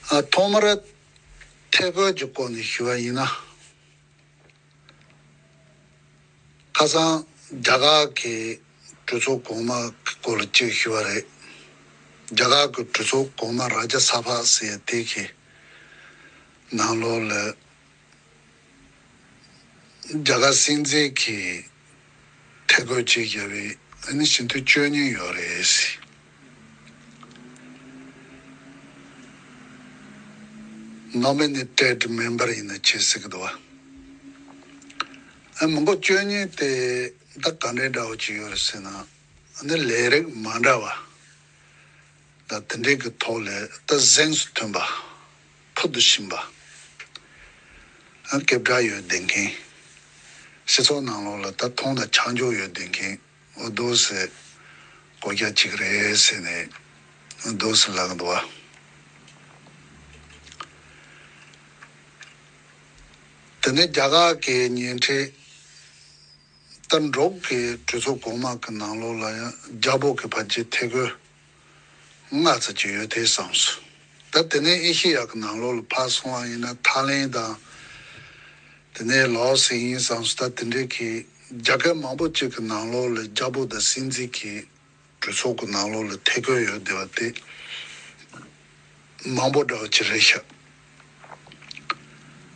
ཨ་ཐོག་མར་ཐད་ཀར་གྱི་སྐོར་ནས་ཞུ་བ་ཡིན་ན། ཁ་སང་རྒྱ་གར་གྱི་གྲོས་ཚོགས་གོང་མ་གི་སྐོར་ལ་གཅིག་ཞུ་བ་རེད། རྒྱ་གར་གྱི་གྲོས་ཚོགས་གོང་མ་རཱ་ཇ་ས་བྷ་ཟེར་ཡ་དེ་གི་ནང་ལོགས་ལ་ རྒྱ་གར་སྲིད་འཛིན་གྱིས་ཐད་བསྐོས་ཅིག་བརྒྱབ་པའི་ཨ་ནི་སྤྱི་འཐུས་བཅུ་གཉིས་ཡོད་རེད། Nominated member ཡིན་ན་བྱེད་སྲིད་ཀྱི་འདུག་བ། ཨ་མི་མགོ་བཅུ་གཉིས་དེ་ད་ག་འདྲའི་འདྲ་བོ་ཅིག་ཡོད་རེད་ཟེར་ན། ཨ་ནི་ལས་རིགས་མ་འདྲ་བ་ད་དེ་འདྲའི་གི་ཐོག་ལས་ད་གཟེངས་སུ་ཐོན་པ། ཕུལ་དུ་ཕྱིན་པ། ཨ་སྐད་གྲགས་ཡོད་བསྡད་མཁན། སྤྱི་ཚོགས་ནང་ལོགས་ལ་ད་མཐོང་དང་ཆ་འཇོག་ཡོད་བསྡད་མཁན། འོ་འདུག་སེ་བསྐོ་རྒྱ་གཅིག་རེད་ཟེར་ནས་འདུག་སེ་ལབ་འདུག་བ། དེ་ནས་རྒྱ་གར་གྱི་ཉེ་འཁྲིས་ད་འབྲུག་གི་གྲོས་ཚོགས་གོང་མ་གི་ནང་ལོགས་ལ་ཡང་རྒྱལ་པོ་གི་ཕལ་ཆེར་ཐད་བསྐོས་ལྔ་ཙམ་ཅིག་ཡོད་དེ་བསམས་སོང་། ད་དེ་ནས་ཨེ་ཤེ་ཡ་གི་ནང་ལོགས་ལ་ཕར་སོང་བ་ཡིན་ན་ཐའི་ལེན་དང་། དེ་ནས་ལའོ་སི་ཡིན་བསམས་སོང་། ད་དེ་འདྲའི་གི་རྒྱལ་ཁབ་མང་པོ་ཅིག་གི་ནང་ལོགས་ལ་རྒྱལ་པོ་དང་སྲིད་འཛིན་གྱི་གྲོས་ཚོགས་ཀྱི་ནང་ལོགས་ལ་ཐད་བསྐོས་ཡོད་བསྡད་པ་དེ་མང་པོ་འདྲ་བོ་ཅིག་རེད་ཤག་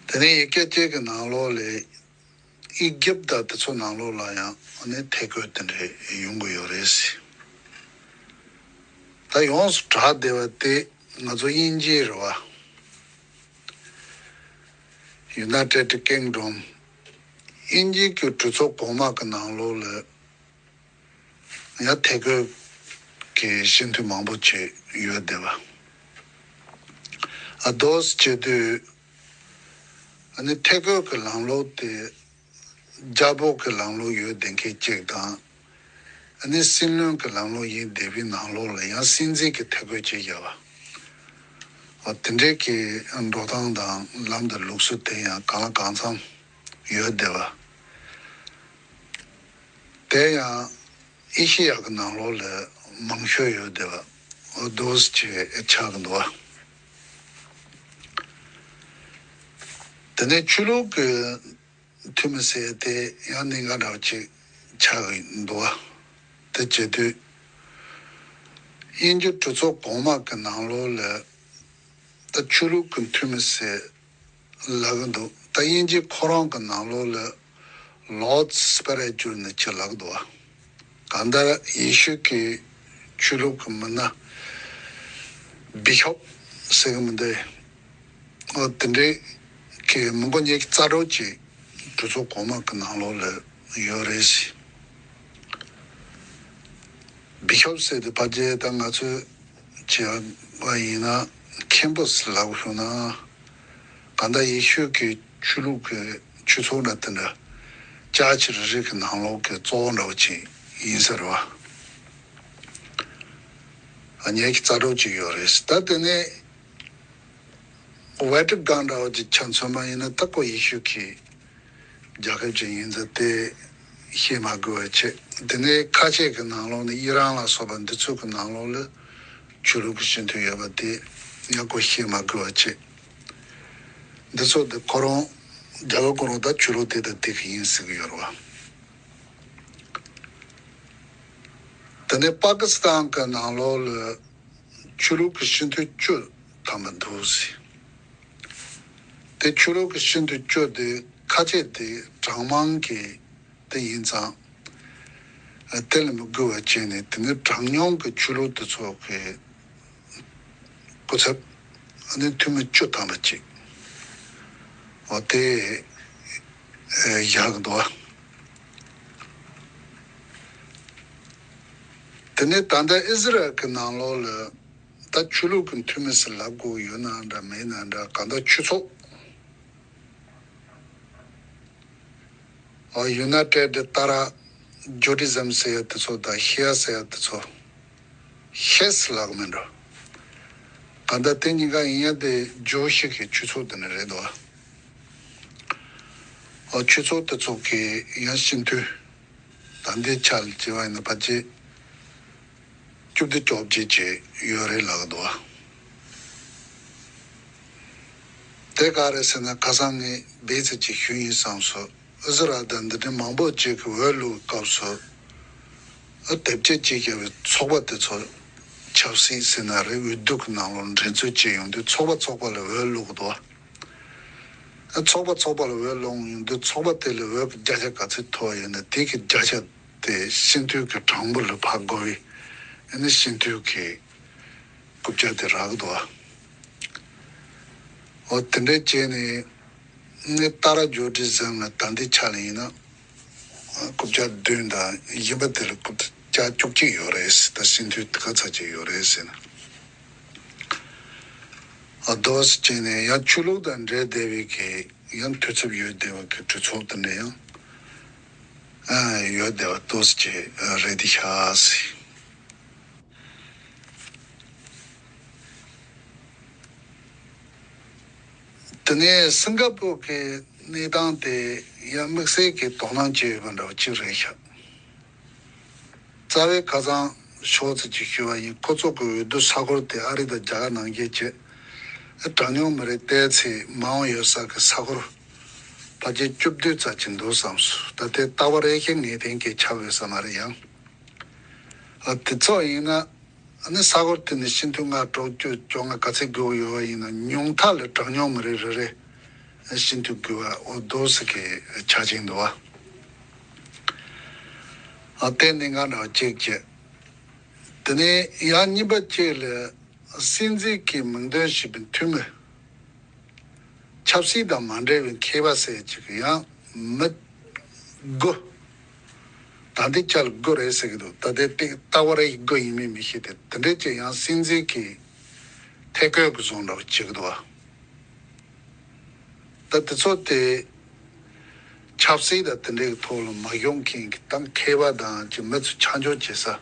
དེ་ནས་ཡ་གི་ཅིག་གི་ནང་ལོགས་ལ་ཨི་ཇིབ་དང་དེ་ཚོ་ནང་ལོགས་ལ་ཡང་ཨ་ནི་ཐད་བསྐོས་དེ་འདྲ་ཡོང་གི་ཡོད་རེད། ད་ཡོངས་སུ་གྲགས་བསྡད་པ་དེ་ང་ཚོ་དབྱིན་ཇི་རེད་བ། United Kingdom། དབྱིན་ཇི་གི་གྲོས་ཚོགས་གོང་མ་གི་ནང་ལོགས་ལ་ཡང་ཐད་བསྐོས་ཀྱི་སྤྱི་འཐུས་མང་པོ་ཅིག་ཡོད་བསྡད་པ། ཨ་འདུག་སེ་བྱེད་དུས་ཨ་ནི་ཐད་བསྐོས་ཀྱི་ལམ་ལུགས་དེ་རྒྱལ་པོ་གི་ལམ་ལུགས་ཡོད་བསྡད་མཁན་གཅིག་དང་། ཨ་ནི་སྲིད་བློན་གྱི་ལམ་ལུགས་ཡིན་བསྡད་པའི་ནང་ལོགས་ལ་ཡང་སྲིད་འཛིན་གྱི་ཐད་བསྐོས་ཅིག་བརྒྱབ་པ། འོ་དེ་འདྲའི་གི་འགྲོ་སྟངས་དང་ལམ་དང་ལུགས་སྲོལ་དེ་ཡང་གང་ལ་གང་འཚམ་ཡོད་བསྡད་པ། དེ་ཡང་ཨེ་ཤེ་ཡ་གི་ནང་ལོགས་ལ་མང་ཤོས་ཡོད་བསྡད་པ། འོ་འདུག་སེ་ཆགས་ཀྱི་འདུག་བ། དེ་ནས་ཆོས་ལུགས་ཀྱི་འཐུས་མི་ཟེར་དེ་ཡང་གནད་འགག་འདྲ་བོ་ཅིག་ཆགས་ཀྱི་འདུག་བ། དེ་བྱེད་དུས་དབྱིན་ཇི་གྲོས་ཚོགས་གོང་མ་གི་ནང་ལོགས་ལ་ད་ཆོས་ལུགས་ཀྱི་འཐུས་མི་ཟེར་ལབ་ཀྱི་འདུག་ད་དབྱིན་ཇི་ཁོ་རང་གི་ནང་ལོགས་ལ་Lord Spiritual ནི་ཅི་ལབ་ཀྱི་འདུག་བ། གང་ལྟར་ཡེ་ཤུ་གི་ཆོས་ལུགས་ཀྱི་མི་སྣ་བི་ཤོབ་ཟེར་གྱི་མི་འདུག་འོ་དེ་འདྲའི་གི་མི་མགོ་ཉིས་ཀྱི་རྩ་གྲོགས་ཀྱི་གྲོས་ཚོགས་གོང་མ་གི་ནང་ལོགས་ལ་ཡོད་རེད་ཟེར། བི་ཤོབ་ཟེར་དུས་ཕལ་ཆེར་ད་ང་ཚོས་བྱས་པ་ཡིན་ན་མཁན་པོ་ཟེར་ལབ་ཤོག་ན། གང་ལྟར་ཡེ་ཤུ་གི་ཆོས་ལུགས་ཀྱི་ཆོས་ཚོགས་འདྲ་དེ་འདྲ་ཅར་ཆི་རེ་རེ་གི་ནང་ལོགས་ཀྱི་གཙོ་བོ་འདྲ་བོ་ཅིག་ཡིན་ཟེར་བ། ཉེ་གི་རྩ་གྲོགས་ཅིག་ཡོད་རེད། ད་དེ་ནས་ཝེ་ཏི་ཀན་འདྲ་བོ་ཅིག་ཆ་མཚོན་པ་ཡིན་ན་ད་ཁོ་ཡེ་ཤུ་གི་རྒྱལ་ཁབ་ཅིག་ཡིན་ཚུལ་དེ་བཤད་མ་དགོས་པ་བྱས། དེ་ནས་ཁ་ཤས་ཀྱི་ནང་ལོགས་ནས་ཨི་རན་ལ་སོགས་པ་འདི་ཚོ་གི་ནང་ལོགས་ལ་ཆོས་ལུགས་ཀྱི་སྤྱི་འཐུས་ཡོད་པ་དེ་ཡང་ཁོ་བཤད་མ་དགོས་པ་བྱས། འདི་ཚོ་དེ་ཁོ་རང་རྒྱལ་ཁབ་ཁོ་རང་ད་ཆོས་ལུགས་དེ་དང་དེ་གི་ཡིན་ཟེར་གི་ཡོད་རེད་བ། དེ་ནས་པ་ཀི་སི་ཐན་གྱི་ནང་ལོགས་ལ་ཆོས་ལུགས་ཀྱི་སྤྱི་འཐུས་བཅུ་ཐམ་པ་འདུག་ཟེར། དེ་ཆོས་ལུགས་ཀྱི་སྤྱི་འཐུས་བཅུ་དེ་ཁ་ཆེ་དེ་གྲངས་མང་གི་དེ་ཡིན་ཙང་། དེ་ལ་མི་དགོས་པ་བྱས་ནས་དེ་ནི་གྲངས་ཉུང་གི་ཆོས་ལུགས་དེ་ཚོ་གི་སྐུ་ཚབ་ཨ་ནི་འཐུས་མི་བཅུ་ཐམ་པ་ཅིག་འོ་དེ་བཞག་འདུག་དེ་ནས་ད་ལྟ་ཨི་ཟི་རལ་གྱི་ནང་ལོགས་ལ་ད་ཆོས་ལུགས་ཀྱི་འཐུས་མི་ཟེར་ལབ་དགོས་ཡོད་ན་འདྲ་མེད་ན་འདྲ་གང་ལྟར་ཆོས་ཚོགས། ཨ་ཡུ་ནའི་ཊེཌ་ཏཱ་ར་ཇུ་ཌི་ཛམ་ཟེར་ཡ་དེ་ཚོ་དང་ཤི་ཡ་ཟེར་ཡ་དེ་ཚོ་ཤེས་ལག་མིན་འགྲོ། གང་ལྟར་དེ་གཉིས་ཀ་ཡིན་ཡ་དེ་ཇོ་ཤི་གི་ཆོས་ཚོགས་དེ་ནི་རེད་དོ། ཨ་ཆོས་ཚོགས་དེ་ཚོ་གི་ཡང་སྤྱི་འཐུས་ད་འདི་ཆ་ལ་བྱས་པ་ཡིན་ན་ཕལ་ཆེར། བཅུ་བདུན་བཅོ་བརྒྱད་ཅིག་ཡོད་རེད་ལབ་འདུག་དེ་ག་རེད་ཟེར་ན་ཁ་སང་ངས་བེད་ཚིག་ཅིག་ཞུས་ཡིན་བསམ་སོང་། ཨི་ཟི་རལ་དང་འདི་འདྲའི་མང་པོ་ཅིག་གི་འོས་བླུག་སྐབས་སུ། ཨ་དེབ་སྐྱེལ་ཅིག་བྱས་པའི་ཚོགས་པ་དེ་ཚོ་ཆབ་སྲིད་ཟེར་ན་རེད། འོས་བསྡུ་གི་ནང་ལོགས་འགྲན་རྩོད་བྱེད་ཡོང་དུས་ཚོགས་པ་ཚོགས་པ་ལ་འོས་བླུག་འདུག་ཚོགས་པ་ཚོགས་པ་ལ་འོས་སློང་ཡོང་དུས་ཚོགས་པ་དེ་ལ་འོས་ཀྱི་བརྒྱ་ཆ་ག་ཚོད་ཐོབ་ཡོད་ན་དེ་གི་བརྒྱ་ཆ་དེ་སྤྱི་འཐུས་ཀྱི་གྲངས་འབོར་ལ་ཕབ་དགོས་པའི་ཨ་ནི་སྤྱི་འཐུས་ཀྱི་རྐུབ་བཀྱག་དེ་རག་གི་འདུག་ཨ། འོ་དེ་འདྲས་བྱས་ནས་ངས་ཏཱ་ར་ཇོ་ཊི་ཟེར་ན་ད་ལྟའི་ཆ་ལ་ཡིན་ན་རྐུབ་བཀྱག་བདུན་དང་གཞན་པ་དེ་ལ་རྐུབ་བཀྱག་བཅུ་གཅིག་ཡོད་རེད་ཟེར། ད་སྤྱི་འཐུས་དེ་ག་ཚོད་ཅིག་ཡོད་རེད་ཟེར་ན། ཨ་དོ་ཟེར་བྱས་ནས་ཡང་ཆོས་ལུགས་དང་འབྲེལ་བསྡད་པའི་གི་ཡང་འཐུས་ཚབ་ཡོད་བསྡད་པ་གི་གྲོས་ཚོགས་དེ་འདྲ་ཡང་ཨ་ཡོད་བསྡད་པ་དོ་ཟེར་བྱས་རེད་དེ་ཤག་ཟེར། དེ་ནས་སིང་ག་པུར་གྱི་གནས་སྟངས་དེ་ཡང་དམིགས་བསལ་གྱི་དོ་སྣང་བྱེད་ཡོད་པ་འདྲ་བོ་གཅིག་རེད་ཤག་རྩ་བའི་ཁ་སང་ཕྱོགས་ཚོད་ཅིག་ཞུས་པ་ཡིན། ཁོ་ཚོ་གི་འོས་བསྡུ་ས་ཁུལ་དེ་ཨ་རི་དང་རྒྱ་གར་ནང་བཞིན་བྱས། གྲངས་ཉུང་མི་རིགས་བལྟས་ཚེ་མང་བ་ཡོད་ས་གི་ས་ཁུལ་ཕལ་ཆེར་བཅུ་བདུན་ཙམ་ཅིག་འདུག་བསམས་སོང་། ད་ལྟའི་རྟག་པར་ཨེ་ཤེས་ངེས་གཏན་གྱི་ཆགས་ཡོད་ས་མ་རེད་ཡང་། ཨ་དེ་ཚོ་ཡིན་ན། ཨ་ནི་ས་ཁུལ་དེ་ནས་སྤྱི་འཐུས་ལྔ་དྲུག་བཅུ་བཅོ་ལྔ་ག་ཚད་དགོས་ཀྱི་ཡོད་པ་ཡིན་ན་ཉུང་མཐའ་ལ་གྲངས་ཉུང་མི་རིགས་རེ་རེ་སྤྱི་འཐུས་དགོས་པ་འོ་འདུག་སེ་གི་ཆ་ཅིག་འདུག་བ། ཨ་དེ་གནད་འགག་འདྲ་བ་གཅིག་བྱས། དེ་ནས་ཡང་གཉིས་པ་གཅིག་ལ་སྲིད་འཛིན་གྱི་མིང་འདོན་བྱས་པའི་འཐུས་མི། ཆབ་སྲིད་དང་མ་འབྲེལ་བའི་མཁས་པ་ཟེར་ཅིག་ཡང་མི་དགུ། ད་ལྟའི་ཆར་དགུ་རེད་ཟེར་གྱི་འདུག་ད་ལྟའི་ཏིག་རྟག་པར་དགུ་ཡིན་མིན་མི་ཤེས་ཏེ་དེ་འདྲས་ཅིག་ཡང་སྲིད་འཛིན་གྱི་ཐད་བསྐོས་ཀྱི་བཟོ་འདྲ་བོ་བྱེད་ཀྱི་འདུག་བ། ད་དེ་ཚོ་དེ་ཆབ་སྲིད་དང་དེ་འདྲའི་ཐོག་ལ་མ་ཤོང་མཁན་གྱི་ད་མཁས་པ་དང་ཅིག་མི་ཚོ་ཆ་འཇོག་བྱེད་ས།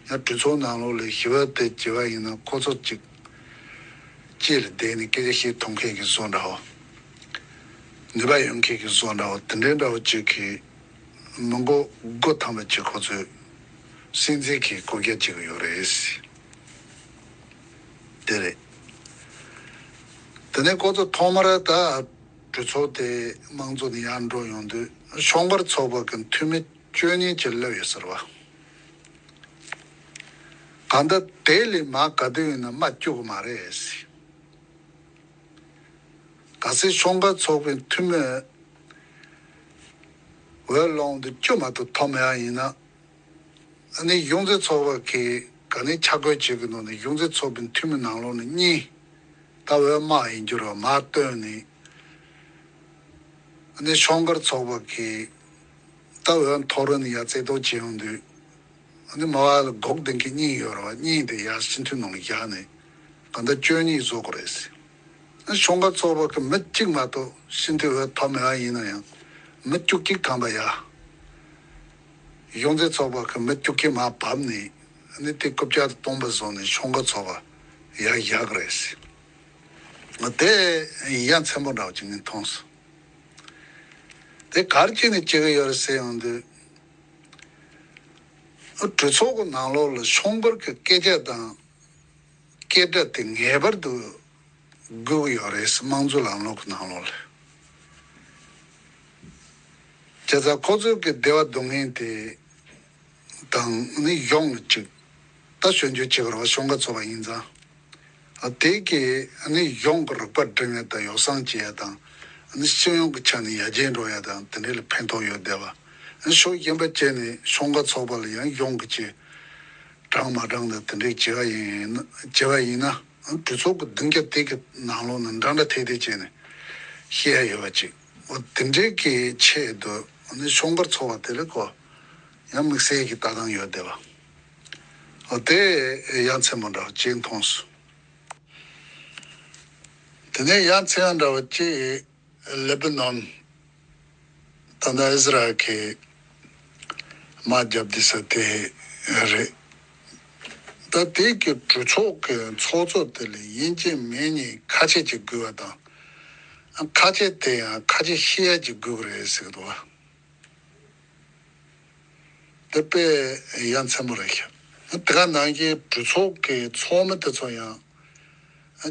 ཡང་གྲོས་ཚོགས་ནང་ལོགས་ལ་ཞི་བ་དེ་བྱེད་པ་ཡིན་ན་ཁོ་ཚོ་ཅིག་ཅིག་ལ་བསྡད་ནས་སྐད་ཆ་བཤད་ཐུབ་མཁན་གྱི་བཟོ་འདྲ་བོ། ནུས་པ་ཡོད་མཁན་གྱི་བཟོ་འདྲ་བོ་དེ་འདྲའི་འདྲ་བོ་ཅིག་གིས་མི་མགོ་དགུ་ཐམ་པ་ཅིག་ཁོ་ཚོས་སྲིད་འཛིན་གྱི་རྐུབ་བཀྱག་བྱེད་ཀྱི་ཡོད་རེད། དེ་རེད། དེ་ནས་ཁོ་ཚོ་ཐོག་མར་ད་གྲོས་ཚོགས་དེ་དམངས་གཙོ་ནས་ཡར་འགྲོ་ཡོང་དུས་ཤོག་སྒོར་ཚོགས་པ་གི་འཐུས་མི་བཅུ་གཉིས་ཅིག་སླེབས་ཡོད་ཟེར་བ། གང་ལྟར་དེ་ལས་མར་ག་དུས་ཡིན་ན་མར་བཅུག་གི་མ་རེད། གལ་སྲིད་ཤོག་སྒོར་ཚོགས་པའི་འཐུས་མི་འོས་སློང་དུ་བཅུ་མ་གཏོགས་ཐོབ་མེད་པ་ཡིན་ན། ཨ་ནི་གཞུང་འཛིན་ཚོགས་པ་གིས་ག་ནས་ཆ་བགོས་བྱེད་ཀྱི་འདུག་ན། གཞུང་འཛིན་ཚོགས་པའི་འཐུས་མི་ནང་ལོགས་ནས་གཉིས་ད་འོས་དམག་ཡིན་རྒྱུ་རེད་མར་བཏོན་ནས། ཨ་ནི་ཤོག་སྒོར་ཚོགས་པ་གིས་ད་འོས་མཐོ་རིམ་ནས་ཡར་རྩེ་གཏོགས་བྱེད་ཡོང་དུས། ཨ་ནི་མ་བ་ལ་འགོག་ལྡན་གྱི་གཉིས་ཡོད་རེད་བ། གཉིས་དེ་ཡར་སྤྱི་འཐུས་ནང་ལ་བཞག་ནས་གང་ལྟར་བཅུ་གཉིས་བཟོ་དགོས་རེད་ཟེར། ཨ་ཤོག་སྒོར་ཚོགས་པ་གི་མི་གཅིག་མ་གཏོགས་སྤྱི་འཐུས་འོས་ཐོབ་མེད་པ་ཡིན་ན་ཡང་མི་བཅུ་གཅིག་ཐམ་པ་ཡར། གཞུང་འཛིན་ཚོགས་པ་གི་མི་བཅུ་གཅིག་མར་བབས་ནས་ཨ་ནི་དེ་རྐུབ་བཀྱག་སྟོང་པ་བཟོས་ནས་ཤོག་སྒོར་ཚོགས་པ་ཡར་བཞག་གི་རེད་ཟེར། ཨ་དེ་ཡ་མཚན་པོ་འདྲ་བོ་ཅིག་ངས་མཐོང་སོང་། དེ་ག་རེ་བྱས་ནས་བྱེད་ཀྱི་ཡོད་རེད་ཟེར་ཡོང་དུས། གྲོས་ཚོགས་ཀྱི་ནང་ལོགས་ལ་ཤོག་སྒོར་གྱི་སྐད་ཆ་དང་སྐད་སྒྲ་དེ་ངེས་པར་དུ་དགོས་ཀྱི་ཡོད་རེད། དམངས་གཙོའི་ལམ་ལུགས་ཀྱི་ནང་ལོགས་ལ། བྱས་ཙང་ཁོ་ཚོས་ཀྱི་སྡེ་བ་སྡུག་བསྔལ་དེ་དང་ནི་གཞུང་ལ་ཅིག་ད་ཞོན་རྒྱུ་བྱེད་ཀྱི་རེད་བ། ཤོག་སྒོར་ཚོགས་པ་ཡིན་ཙང་། ཨ་དེ་གིས་ཨ་ནི་གཞུང་གི་རིག་པ་སྒྲིམ་ཡ་དང་ཡོ་བསྲང་བྱེད་ཡ་དང་། ཨ་ནི་སྤྱི་ཡོངས་ཀྱི་ཆ་ནས་ཡར་རྒྱས་འགྲོ་ཡ་དང་དེ་འདྲ་ལ་ཕན་ཐོགས་ཡོད་བསྡད་པ། ཨ་ནི་ཕྱོགས་གཞན་པ་བྱས་ནས་ཤོག་སྒོར་ཚོགས་པ་ལ་ཡང་གཞུང་གི་ཆེད་དྲང་མ་དྲང་དང་དེ་འདྲའི་བྱེད་པ་ཡིན་ན་བྱེད་པ་ཡིན་ན། ཨ་གྲོས་ཚོགས་ཀྱི་བདུན་བརྒྱ་དེ་གི་ནང་ལོགས་ནས་འདྲ་འདྲ་ཐད་ཐད་བྱས་ནས་བཤད་ཡ་ཡོད་པ་ཅིག་འོ་དེ་འདྲའི་གི་ཆེད་དུ་ཨ་ནི་ཤོག་སྒོར་ཚོགས་པ་དེ་ལ་ཁོ་ཡང་དམིགས་བསལ་གྱི་ལྟ་སྟངས་ཡོད་བསྡད་པ། འོ་དེ་ཡ་མཚན་པོ་འདྲ་བོ་ཅིག་མཐོང་སོང་། དེ་ནས་ཡ་མཚན་འདྲ་བོ་ཅིག་ལེ་པ་ནོན། ད་ལྟ་ཨི་ཟི་རལ་གྱི་དམག་རྒྱབ་བསྡད་ས་དེ་རེད། ད་དེ་གི་གྲོས་ཚོགས་ཀྱི་ཚོགས་གཙོ་དེ་ལ་ཡིན་གཅིག་མིན་གཉིས་ཁ་ཆེ་ཅིག་དགོས་པ་དང་། ཁ་ཆེ་དེ་ཡང་ཁ་ཆེ་ཤེས་ཡ་ཅིག་དགོས་ཀྱི་རེད་ཟེར་གི་འདུག་བ། དེ་དཔེ་ཡ་མཚན་པོ་རེད་ཤག་དེ་ག་ནང་བཞིན་གྲོས་ཚོགས་ཀྱི་ཚོགས་མི་དེ་ཚོ་ཡང་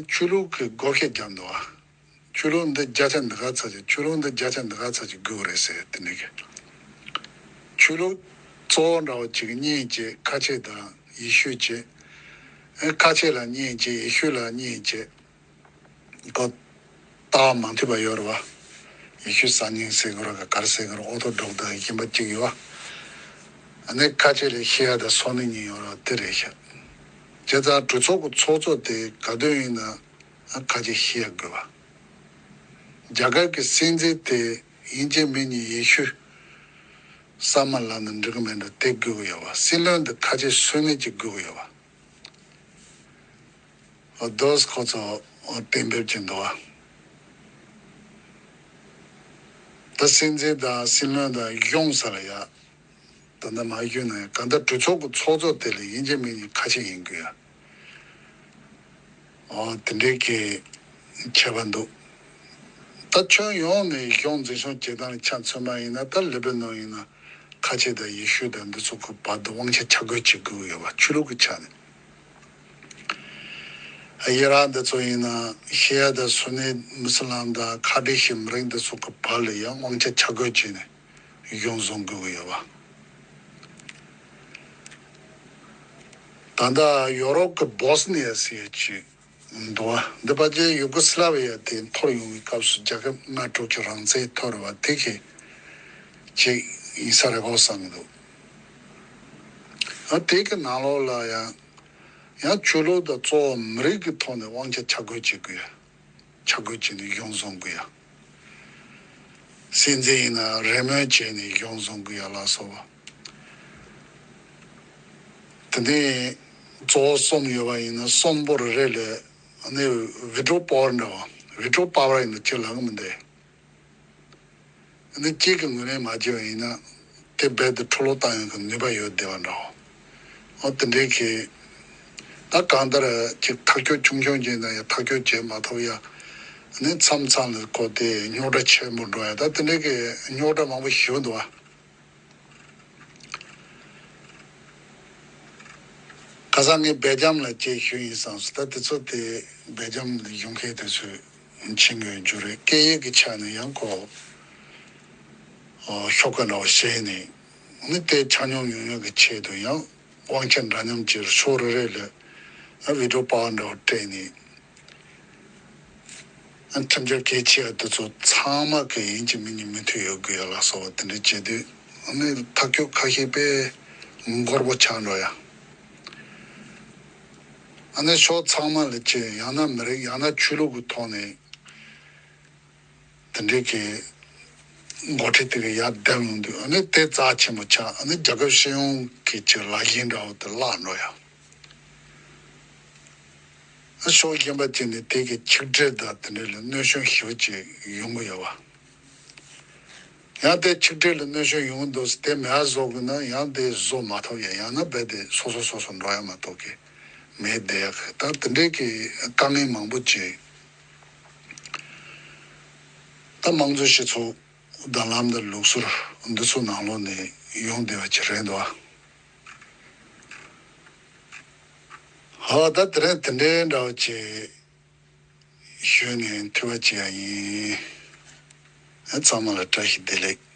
ཆོས་ལུགས་ཀྱི་བགོ་བཤའ་བརྒྱབ་འདུག་བ། ཆོས་ལུགས་འདི་བརྒྱ་ཆ་འདི་ག་ཚད་ཅིག་ཆོས་ལུགས་འདི་བརྒྱ་ཆ་འདི་ག་ཚད་ཅིག་དགོས་རེད་ཟེར་དེ་འདྲ་གི། ཆོས་ལུགས་གཙོ་བོ་འདྲ་བོ་ཅིག་གཉིས་བྱས། ཁ་ཆེ་དང་ཡེ་ཤུ་བྱས། ཨེ་ཁ་ཆེ་ལ་གཉིས་བྱས། ཡེ་ཤུ་ལ་གཉིས་བྱས། ཁོ་ལྟ་བ་མ་མཐུན་པ་ཡོད་རེད་བ། ཡེ་ཤུ་སང་ཉིན་ཟེར་གི་རོ་ག་གར་ཟེར་གི་རོ་ཨོ་ཐོ་ཌོག་དང་ཡིན་པ་གཅིག་ཡོད། ཨ་ནི་ཁ་ཆེ་ལས་ཤེས་ཡ་དང་སོ་ནི་གཉིས་ཡོད་ར་དེ་རེད་ཤག་བྱས་ཙང་གྲོས་ཚོགས་ཀྱི་ཚོགས་གཙོ་དེ་ག་དུས་ཡིན་ན་ཨ་ཁ་ཆེ་ཤེས་ཡ་དགོས་པ། རྒྱ་གར་གྱི་སྲིད་འཛིན་དེ་དབྱིན་ཇིའི་མི་གཉིས་ཡེ་ཤུ་ས་མ་ལ་ན་འགྲིག་གི་མེད་འགྲོ་དེ་དགོས་ཀྱི་ཡོད་པ། སྲིད་བློན་དེ་ཁ་ཆེ་སོ་ནི་གཅིག་དགོས་ཀྱི་ཡོད་པ། འོ་དོ་ཁོ་ཚོ་གཏན་འབེབས་ཀྱི་འདུག་བ། ད་སྲིད་འཛིན་དང་སྲིད་བློན་དང་གཞུང་ས་ལ་ཡ། ད་ལྟ་མ་གཞུང་ན་ཡ་གང་ལྟར་གྲོས་ཚོགས་ཀྱི་ཚོགས་གཙོ་དེ་ལ་དབྱིན་ཇི་མི་གཉིས་ཁ་ཆེ་ཡིན་དགོས་ཡ། འོ་དེ་འདྲའི་གི་ཁྱད་པར་འདུག་ད་ཁྱོན་ཡོངས་ནས་གཞུང་འཛིན་སྐྱོང་བྱེད་སྟངས་ཆ་མཚོན་པ་ཡིན་ན་ད་ལེ་བྷ་ནོན་ཡིན་ན་ཁ་ཆེ་དང་ཡེ་ཤུ་དང་འདི་ཚོ་གི་བར་དུ་དབང་ཆ་ཆ་བགོས་བྱེད་དགོས་ཡོད་པ་ཆོས་ལུགས་ཀྱི་ཆ་ནས། ཡི་རང་འདི་ཚོ་ཡིན་ན་ཤི་ཡ་དང་སུ་ནི་མུ་སི་ལམ་དང་ཁ་བྲལ་ཞིག་མི་རིགས་འདི་ཚོ་གི་བར་ལ་ཡང་དབང་ཆ་ཆ་བགོས་བྱས་ནས་གཞུང་བཟུང་དགོས་ཀྱི་ཡོད་པ། ད་ལྟ་ཡོ་རོབ་ཀྱི་བོ་སི་ནི་ཡ་ཟེར་ཡ་ཅིག་འདུག་བ། འདི་ཕལ་ཆེར་ཡུ་གོ་སི་ལ་བི་ཡ་དེ་འཐོར་ཡོང་བའི་སྐབས་སུ་རྒྱལ་ཁབ་ལྔ་དྲུག་གི་རང་བཙན་འཐོར་བ་དེ་གི་ཅིག་ཡིན་ས་རེད་གོ་བསམ་གྱི་འདུག་ཨ་དེ་གི་ནང་ལོགས་ལ་ཡང་ཡང་ཆོས་ལུགས་དང་གཙོ་བོ་མི་རིགས་ཀྱི་ཐོག་ནས་དབང་ཆ་ཆ་བགོས་བྱེད་དགོས་ཡ། ཆ་བགོས་བྱས་ནས་གཞུང་བཟུང་དགོས་ཡ། སྲིད་འཛིན་ཡིན་ན་རེ་སྨོན་བྱས་ནས་གཞུང་བཟུང་དགོས་ཡ་ལ་སོགས་པ། དེ་ནས་གཙོ་བོ་གསུམ་ཡོད་པ་ཡིན་ན་གསུམ་པོ་རེ་རེ་ལས་ཨ་ནི་བི་ཊོ་པ་ཝར་འདྲ་བ། བི་ཊོ་པ་ཝར་ཡིན་ན་ཅི་ལབ་གི་མི་འདུག་ཨ་ནི་གཅིག་གི་ངོས་ལེན་མ་བྱས་པ་ཡིན་ན་དེ་རྦད་དེ་འཕྲོ་བརླག་བཏང་ཡོང་གི་ནུས་པ་ཡོད་བསྡད་པ་འདྲ་བ། འོ་དེ་འདྲའི་གི་ད་གང་ལྟར་ཅིག་ཐག་གཅོད་ཆུང་ཆུང་བྱས་ན་ཡང་ཐག་གཅོད་བྱེད་མ་ཐུབ་ཡ། ཨ་ནི་མཚམས་མཚམས་ལ་ཁོ་དེ་རྙོག་དྲ་ཆེན་པོ་འགྲོ་ཡ་ད་དེ་འདྲའི་གི་རྙོག་དྲ་མང་པོ་ཞིག་འདུག་བ། ཁ་སང་ངས་སྦེལ་ཇམ་ལ་སྐད་ཞུས་ཡིན་བསམ་སོང་། ད་དེ་ཚོ་དེ་སྦེལ་ཇམ་གཞུང་མཁན་དེ་ཚོས་མཁྱེན་དགོས་རྒྱུ་རེད། སྐད་ཡིག་གི་ཆ་ནས་ཡང་ཁོ་ཤོག་ཁ་འདྲ་བོ་བཤད་ནས་ནི་དེ་ཆ་སྙོམས་ཡོང་ཡག་གི་ཆེད་དུ་ཡང་དབང་ཆ་འདྲ་མཉམ་གྱི་ཕྱོགས་རེ་རེ་ལ་བི་ཌིའོ་པར་འདྲ་བོ་སྤྲད་ནས། ཁྲིམས་འཆར་གལ་ཆེ་བ་དེ་ཚོ་ཚང་མ་གི་ཡིན་གཅིག་མིན་གཉིས་མོས་མཐུན་ཡོད་དགོས་ཡ་ལ་སོགས་པ་དེ་འདྲ་བྱེད་དུས་ཨ་ནི་ཐག་གཅོད་ཁ་ཤས་དཔེ་མགོར་པོ་ཆགས་འགྲོ་ཡ། ཨ་ནི་ཕྱོགས་ཚང་མ་ལ་ཅི་ཡང་ན་མི་རིགས་ཡང་ན་ཆོས་ལུགས་ཀྱི་ཐོག་ནས་དེ་འདྲའི་གི་འགོ་ཁྲིད་དེ་གི་ཡར་བསྡད་ཡོང་དུས་ཨ་ནི་དེ་རྩ་ཆེན་པོ་ཆགས། ཨ་ནི་རྒྱལ་ཁབ་སྤྱི་ཡོངས་ཀྱི་ཅི་ལ་ཡིན་འདྲ་བོ་དེ་བརླག་འགྲོ་ཡ། ཕྱོགས་གཞན་པ་ཅིག་ནས་དེ་གི་ཆིག་སྒྲིལ་དང་དེ་འདྲ་ལ་གནོད་སྐྱོན་ཞེ་པོ་ཅིག་ཡོང་གི་ཡོད་པ། ཡང་དེ་ཆིག་སྒྲིལ་ལ་གནོད་སྐྱོན་ཡོང་གི་འདུག་ཟེར་དེ་མེད་པ་བཟོ་དགོས་ན་ཡང་དེ་བཟོ་མ་ཐུབ་ཡ། ཡང་ན་རྦད་དེ་སོ་སོ་སོ་སོ་འགྲོ་ཡ་མ་གཏོགས་གི་མེད་བསྡད་ཡ། ད་དེ་འདྲའི་གི་དཀའ་ངལ་མང་པོ་ཅིག་ད་དམངས་གཙོའི་སྤྱི་ཚོགས་དང་ལམ་དང་ལུགས་སྲོལ་འདི་ཚོ་ནང་ལོགས་ནས་ཡོང་བསྡད་པ་ཅིག་རེད་འདུག་ཨ། ཧ་ད་དེ་རིང་དེ་འདྲའི་འདྲ་བ་ཅིག་ཞུས་ནས་འཐུས་པ་བྱེད་ཡ་ཡིན། ཨ་ཚང་མ་ལ་བཀྲ་ཤིས་བདེ་ལེགས།